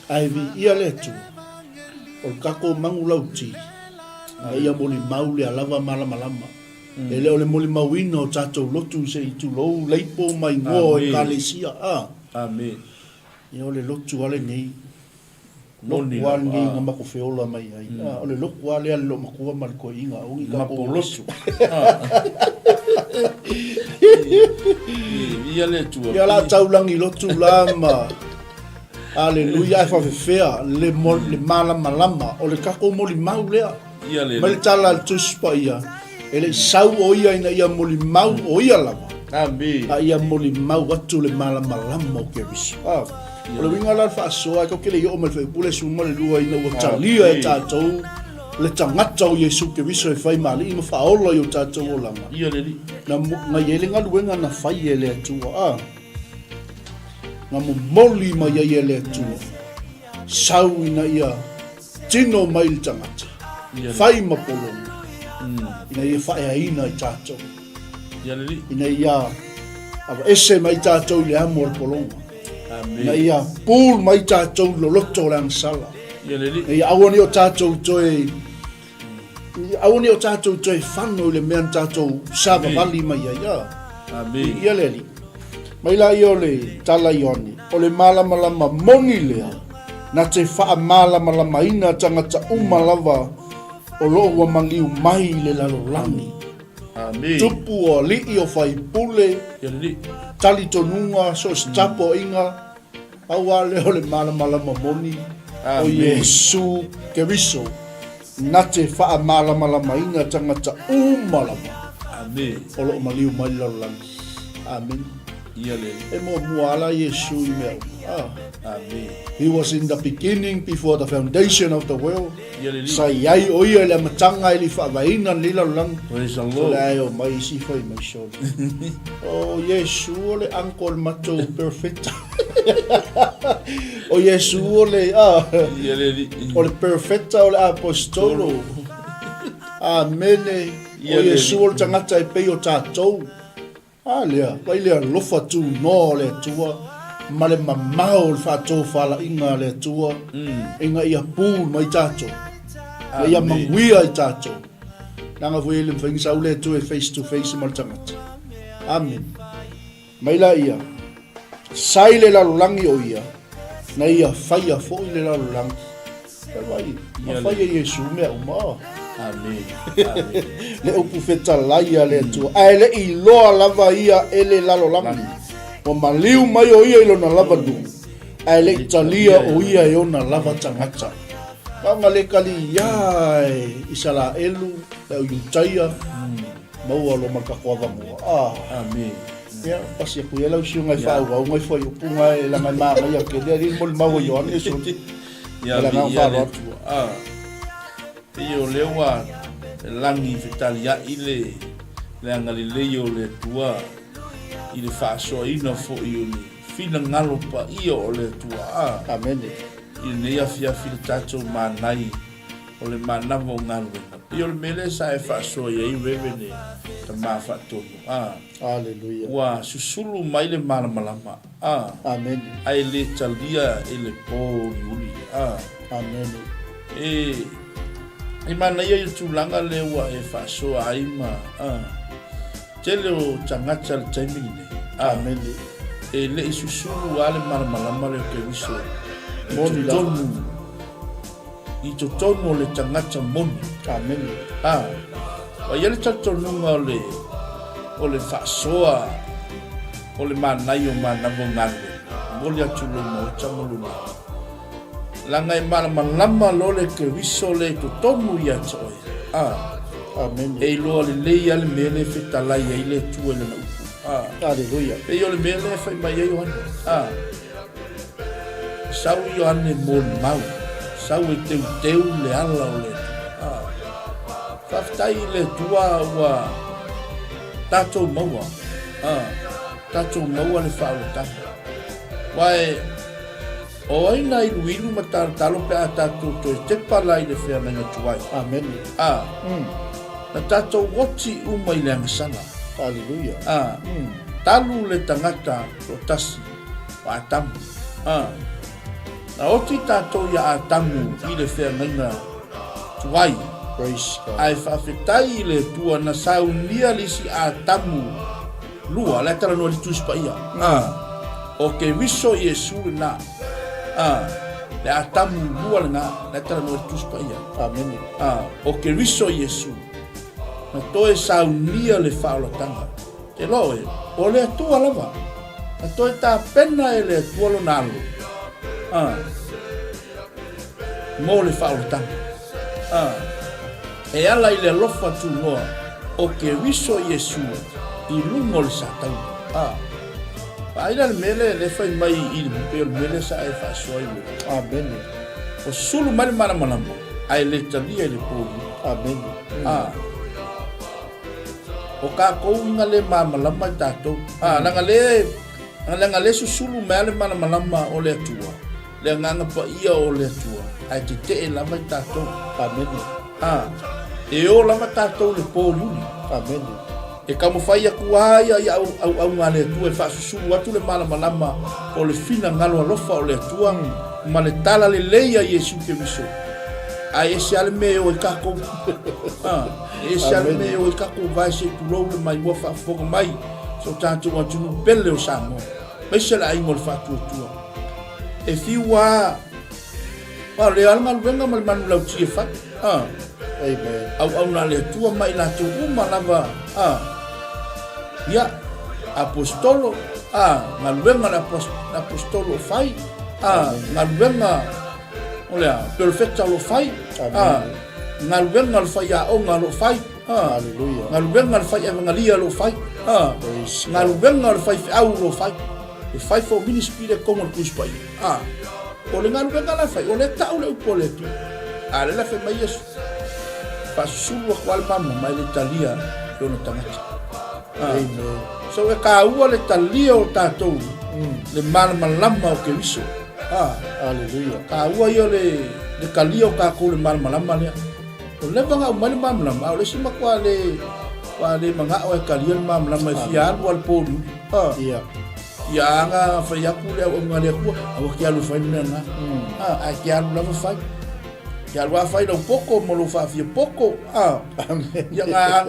Ae viia le Atua, o le tatou manulauti, ina ia molimau lea lava malamalama. E le o le molimauina o tatou lotu se i tulou leipo ma igoa o Ekalesia, a. Amen. Ia o le lotu lava lenei, lotu lava lenei na matou feola mai ai. A, o le lotu lava lea a le loomatua ma le toeaina, aua ne i tatou lotu. Viia le Atua. Ia o le a taulagi lotu la ma Aleluia, ae faafefea le, mo, le malamalama o le tatou molimau lea. Ia le Mai le tala a le Tusi Paia, e le i sau o ia ina ia molimau o ia lava, Amene. a ia molimau atu le malamalama o Keriso. Ah, o le uiga la o le faasoa, e tatou te le i oo mai le Fuaiupu 12 ina ua talia e tatou le tagata o Iesu Keriso e fai ma Alii ma Faaola i o tatou olaga. Ia le Alii. Na, na i ai le galuega na fai e le Atua. Ah, na momoli mai ai e le Atua, sau ina ia tino mai le tagata, fai ma pologa, ina ia faaeaina i tatou, ina ia aveese mai tatou i le amo o le pologa, ina ia pull mai tatou i loloto o le agasala, ina ia aua ne i o tatou toe Aua ne i o tatou toe fano i le mea na tatou savavali mai ai. A. Amen. Ia le Alii. Mai laia o le tala Ioane, o le malamalama moni lea, na te faamalamalamaina tagata uma lava o lo o ua maliu mai i le lalolagi. Amen. Tupu o alii, o faipule, Ia le Alii. talitonuga, so o se tapuaiga, Pau lava lea o le malamalama moni o Iesu Keriso na te faamalamalamaina tagata uma lava o lo o maliu mai le lalolagi. Amene. E muamua lava la Iesu i mea uma. He was in the beginning before the foundation of the world. Sa i ai o ia i le amataga e le i faavaeina lenei lalolagi. Praise the Lord. O le a e omai isi fai mai sole. O Iesu o le uncle matou perfecta. O Iesu o le a o le perfecta o le apostolo. Amene. O Iesu o le tagata e pei o tatou. A lea, vai le alofa tunoa o le Atua ma le mamao o le faatofalaiga a le Atua ina ia pu mai tatou, ina ia manuia i tatou. Leaga foi e le mafai ona sau le Atua e face to face ma le tagata. Amene. Mai laia, sa i le lalolagi o ia, na ia faia foi le lalolagi. Ia vai, na fai e Iesu mea uma. Amen. Le upu fetalai a le Atua. Ae le i iloa lava ia e le lalolagi. Ua maliu mai o ia i lona lava nuu, ae le i talia o ia e ona lava tagata. Na ona le kali ia e Isaraelu, le au Iutaia, maua loa ma le tatou avanoa. Amen. Ia, pasi aku ia lau susuga i faaauau ngai fuaiupu ga e laga e magaia tele alii le molimau a Ioane sole. Ia, Ma le agaga viia le faaaloalo. Atua. A, pei o lea ua lagi fetaliai le le agalelei o le Atua i le faasoaina foi o le finagalo paia o le Atua. A, Amene. i lenei afiafi le tatou manai o le manava o galuega. Pei o le mea lea sa e faasoa i ai Reverend Tama Faatonu. A, Aleluia. ua susulu mai le malamalama. A, Amene. ae le talia e le po uliuli. A, Amene. e, e manaia i le tulaga lea ua e faasoa ai ma, a, tele o tagata i le taimi lenei. A, Amene. e le i susulu lava le malamalama lea o Keriso i Moni lava. totonu i totonu o le tagata moni. Amene. A, ua i ai le talitonuga o le, o le faasoa o le manaia o manava o galuega, momoli atu i lou maota ma lou loto. Leaga e malamalama loa le Keriso lea i totonu ia te oe. A, Amene. e iloa lelei lava le mea lea e fetalai ai le Atua i lana upu. A, Aleluia. pei o le mea lea e fai mai ai Ioane. A, Sau Ioane molimau, sau e teuteu le ala o le Atua. Faafetai i le Atua ua tatou maua, tatou maua le faaolataga. Aua e, o ai na iluilu ma talotalo pe a tatou toe tepa la i le feagaiga tuai. Amene. A, na tatou oti uma i le agasala. Aleluia. A, talu le tagata toatasi. o Atamu. A. Na oti tatou ia Atamu i le feagaiga tuai. Praise God. Ae faafetai i le Atua na saunia le isi Atamu lua, la e talanoa i le Tusi Paia. A. O Keriso Iesu lena. A. Le Atamu lua lena, la e talanoa i le Tusi Paia. Amene. A. O Keriso Iesu na toe saunia le faaolataga. Te loa oe, o le Atua lava. Na toe tapena e le Atua lona alo, a, mo le faaolataga, a, e ala i le alofa tunoa o Keriso Iesu i luga o le Satauna. A, vaai la le mea lea e fai mai i le pei o le mea lea sa e faasoa i le. Amene. O sulu mai le malamalama, ae le talia i le pōlima. Amene. A. O tatou ina le malamalama i tatou. A, leaga le, leaga le susulu mai a le malamalama o le Atua, le Agaga Paia o le Atua, ae tetee lava i tatou. Amene. A, e o lava tatou i le po uliuli. Amene. E taumafai atu lava ia i auauga a le Atua e faasusulu atu le malamalama o le finagalo alofa o le Atua ma le talalelei a Iesu Keriso. Ae ese lava le mea e o ai tatou. A. E ese lava le mea e o ai tatou vae se i tulou le mai ua faafofoga mai so tatou atunuu pele o Samoa, aemaise le aiga o le Faatuatua. E fiu lava, aua o lea lava le galuega ma le manulauti e fai. A. Amen. Auauna a le Atua ma i latou uma lava. A. Ia, aposetolo, a, galuega a le aposetolo o fai, a, galuega O le a? Perofeta o lo o fai. A. Galuega a le faiaoga o lo o fai. A. Galuega a le fai evangalia o lo o fai. A. Galuega a le faifeau o lo o fai. Le fivefold ministry lea i totonu o le Tusi Paia. A. O le galuega la e fai, o lea e tau le upu a le Atua. A lea la fai mai Iesu, faasusulu atu lava le malamalama e le talia e ona tagata. A. So e taua le talia o tatou le malamalama o Keriso. Ah, Aleluia. Taua ia o le, le talia o tatou le malamalama lea. O leva na aumai le malamalama, a o le isi matua le, ua le manao e talia le malamalama e fia alu a le pōliuli. Ah. Ia. Ia aga fai atu le auauna a le Atua, aua te alu e fai le mea lena. Ah, ae te alu lava fai. Te alu lava fai lau poto ma lou faafia poto. Ah. Ia na,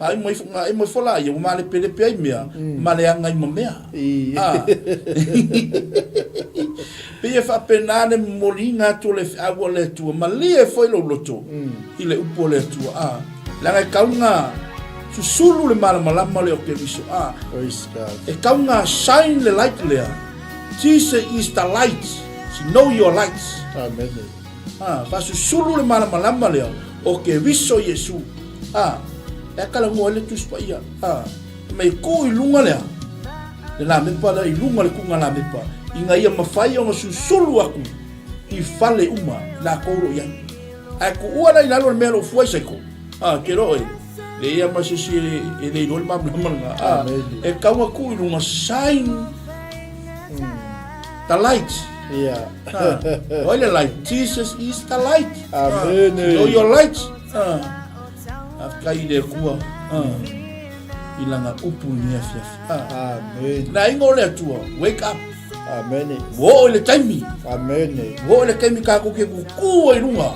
na aimo ifo, na aimo ifo laia, ua malepelepe ai mea, ma leaga ai ma mea. A. Pei e faapena le momoliina atu o le feau a le Atua, malie foi lou loto i le upu a le Atua. A. Leaga e tau na susulu le malamalama lea o Keriso. A. E tau na shine le light lea. Jesus is the light. She know your light. Amen. A. Faasusulu le malamalama lea o Keriso Iesu. A. E talanoa ai le Tusi Paia. A. Mei ku i luga lea. Le lamepa lea i luga o le kuga lamepa, ina ia mafai ona susulu atu i fale uma i lakou o lo o i ai. Ae tuua la i lalo le mea o lo o fua ai saiko, a, te iloa oe, leai lava ma se isi e le iloa le malamalama lena, a, e tatau ona tuu i luga shine the light. Yeah. Ah, o ai le light? Jesus is the light. Amen. Ah, know your light. Ah, faafetai i le Atua. Ah, i lana upu i lenei afiafi. Ah. Amen. Le aiga o le Atua, wake up. Amen. Ua oo i le taimi. Amen. Ua oo i le taimi tatou te tutū ai i luga.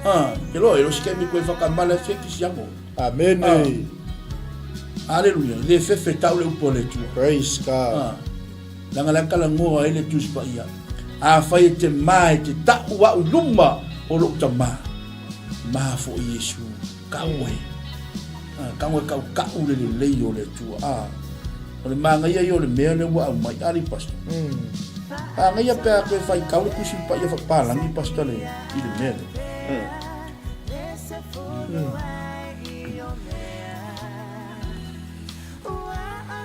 Ah, te loa, e le o se taimi koe whakamale atu ai kisiano. Amen. Ah. Aleluia. Le fefe tau le upu a le Atua. Praise God. Ah. Leaga lea talanoa ai le Tusi Paia, Afai e te mā e te ta'u a'u i luma o lo'u tamā, mā fo'i Iesu, ka'u e. A, ka'u e ka'uka'u le lelei o le Atua. A, o le māgaia ia o le mea lea ua aumai, a alii pastor. Māgaia pe a toe faitau le Tusi Paia faapalagi pastor le, i le mea lea.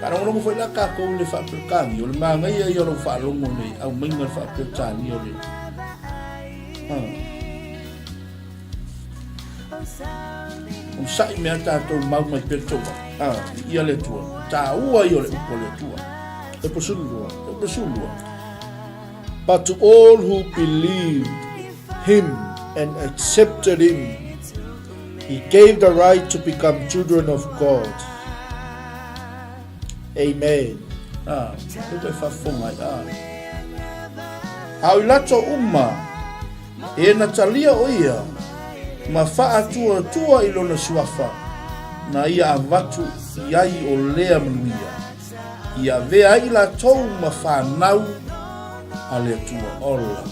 Faalogologo foi la tatou i le faa-Peretania, o le manaia ia o lau faalogo i le aumaiga o le faa-Peretania o le... Onosai mea tatou mau mai pea le tou ai. Viia le Atua. Taua ia o le upu a le Atua. E posulua. E posulua. But to all who believed him and accepted him, He gave the right to become children of God. Amen. Ah, e toe faafofoga ai. Ah. A o i latou uma, e na talia o ia, ma faatuatua i lona suafa, na ia avatu i ai o lea manuia, i avea ai i latou ma fanau a le Atua. Ola,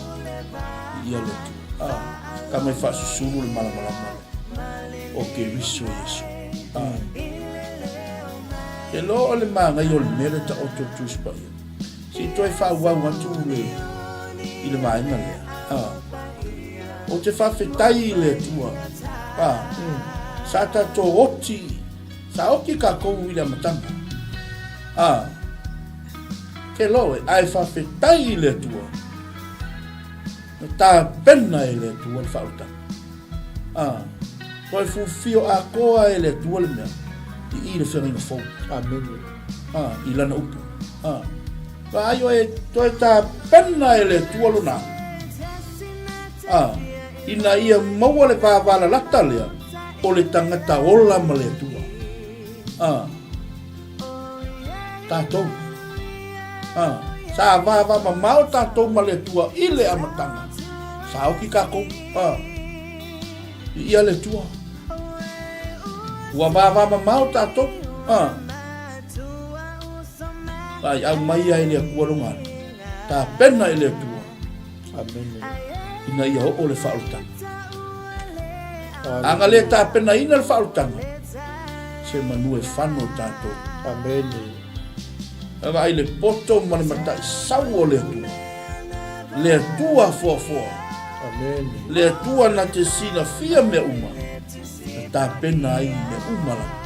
viia le Atua. Ah, ka mai faasusulu le malamalama lea o Keriso Iesu. Ah. Ke loa o le māngai o le mea le taoto o Tusi Paia. Se i toe faaauau atu le, i le vaega lea. Ah. Ou te faafetai i le Atua. Ah. Sa tatou oti, sa oti tatou i le amataga. Ah. Ke loa e, ae faafetai i le Atua. Na tapena e le Atua le faaolataga. Ā, toe fufio atoa e le Atua le mea i i le feagaiga fou. Amene. Ā, i Lana upu. Ā, vaai oe, toe tapena e le Atua Lona alo. Ā, ina ia maua le vāvālalata lea o le tagata ola ma le Atua. Ā. Tatou. A, sa vava mamao tatou ma le Atua i le amataga. Sa oki kakou. A, i ia le Atua. Ua vava mamao tatou. A, ai au mai ai le Atua lona alo. Tapena i le Atua. Amene. Ina ia oo le faaolataga. A na le tapenaina le faaolataga, se manu e fano tatou. Amene. E vaai le poto ma le mataisau o le Atua. Le Atua foafoa. Amene. Le Atua na te silafia mea uma, na tapena ai mea uma lava.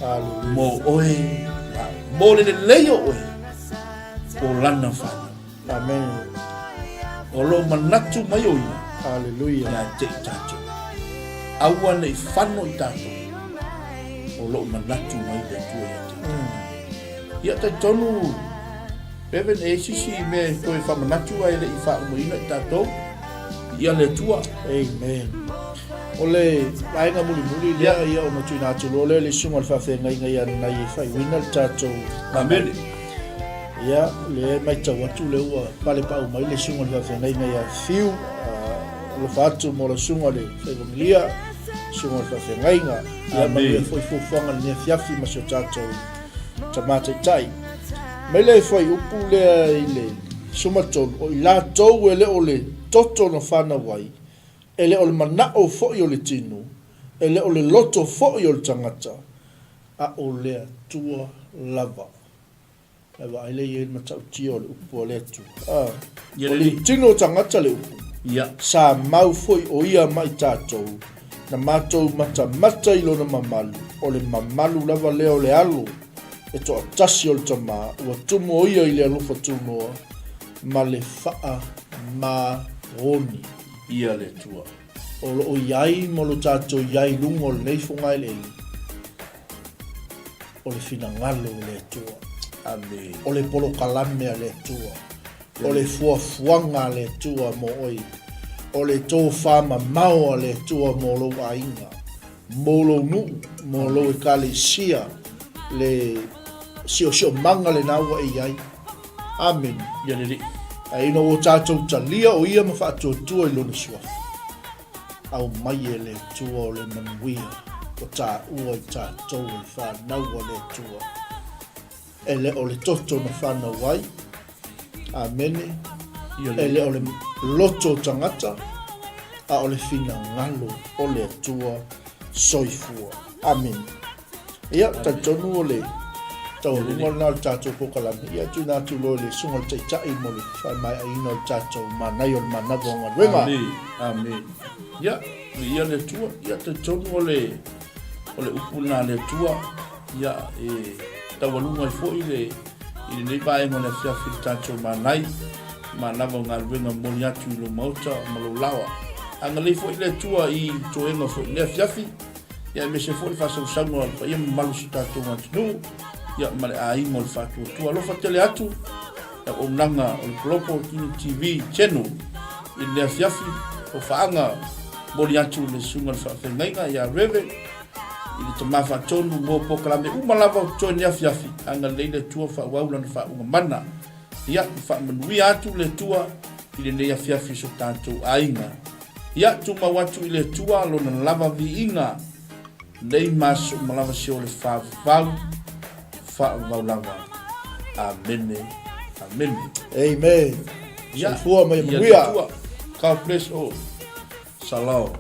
Hallelujah. Mo oe, mo le lelei o oe, o lana whanau. Amen. O lo o manatu mai o ia. Hallelujah. Ia te i tatou. Aua nei fano i tatou. O lo o manatu mai le Atua ia te i tatou. Ia talitonu Bevan e sisi mea e toe faamanatu ae le i faaumaina i tatou. Ia le Atua. Amen. O le vaega mulimuli lea ia ona tuuina atu loa lea i le susuga o le faafeagaiga ia Nanai e faaiuina le tatou Amene. Ia, lea e matau atu lea ua palepau mai le susuga i le faafeagaiga ia Fiu, alofa atu mo le susuga i le Faivagilia, susuga i le faafeagaiga. Ia, manuia foi fuafuaga i lenei afiafi ma si o tatou tama taitai. Mai le fuaiupu lea i le 13, o i latou e le o le toto na fanau ai, e le o le manao foi o le tino, e le o le loto foi o le tagata, a o le Atua lava. E vaai lea i ai le matautia o le upu a le Atua. A, o le tino o tagata le upu. Ia. Sa mau foi o ia ma i tatou, na matou matamata i lona mamalu, o le mamalu lava lea o le alo. E toatasi o le Tama, ua tumu o ia i le alofa tunoa ma le faamagoni. Ia le Atua. O lo o i ai ma lo tatou i ai i luga o lenei fogaeleele, o le finagalo o le Atua. Amene. O le polokalame a le Atua. O le fuafuaga a le Atua mo oe. O le tofa mamao a le Atua mo lou aiga, mo lou nuu, mo lou ekalesia, le siosiomaga lena ua e i ai. Amene. Ia lelei. Ae ina ua tatou talia o ia ma faatuatua i lona suafa, aumai e le Atua o le manuia ua taua i tatou o le fanau a le Atua. E le o le toto na fanau ai, Amene, e le o le loto o tagata, a o le finagalo o le Atua soifua. Amene. Ia, talitonu o le taualuga lena o le tatou polokalame. Ia, tuuina atu loa i le Susuga i le Taitai mo le faamaeaina o le tatou manaia o le manava o galuega. Amene, amene. Ia, viia le Atua. Ia, talitonu o le, o le upu lena a le Atua. Ia, e taualuga ai foi le, i lenei vaega o le afiafi i le tatou manai, manava o galuega momoli atu i lou maota ma lou laoa. Agalelei foi le Atua i toega foi i lenei afiafi, ia aemaise foi le faasausauga o le paia mamalu o si tatou atunuu, ia ma le aiga o le faatuatua. Alofa tele atu le auaunaga o le Global Kini TV Channel i lenei afiafi, o faaga momoli atu le susuga i le faafeagaiga ia Reve, i le Tama Faatonu mo polokalame uma lava o totoe nei afiafi, agalelei le Atua faaauau lana faauuga mana. Ia, ma faamanuia atu le Atua i lenei afiafi i so tatou aiga. Ia, tumau atu i le Atua lona lava viiga nei ma aso uma lava se o le faavavau, faavavau lava. Amene. Amene. Amen. Ia, Soifua ma ia ia le manuia. Atua. God bless all. Shalom.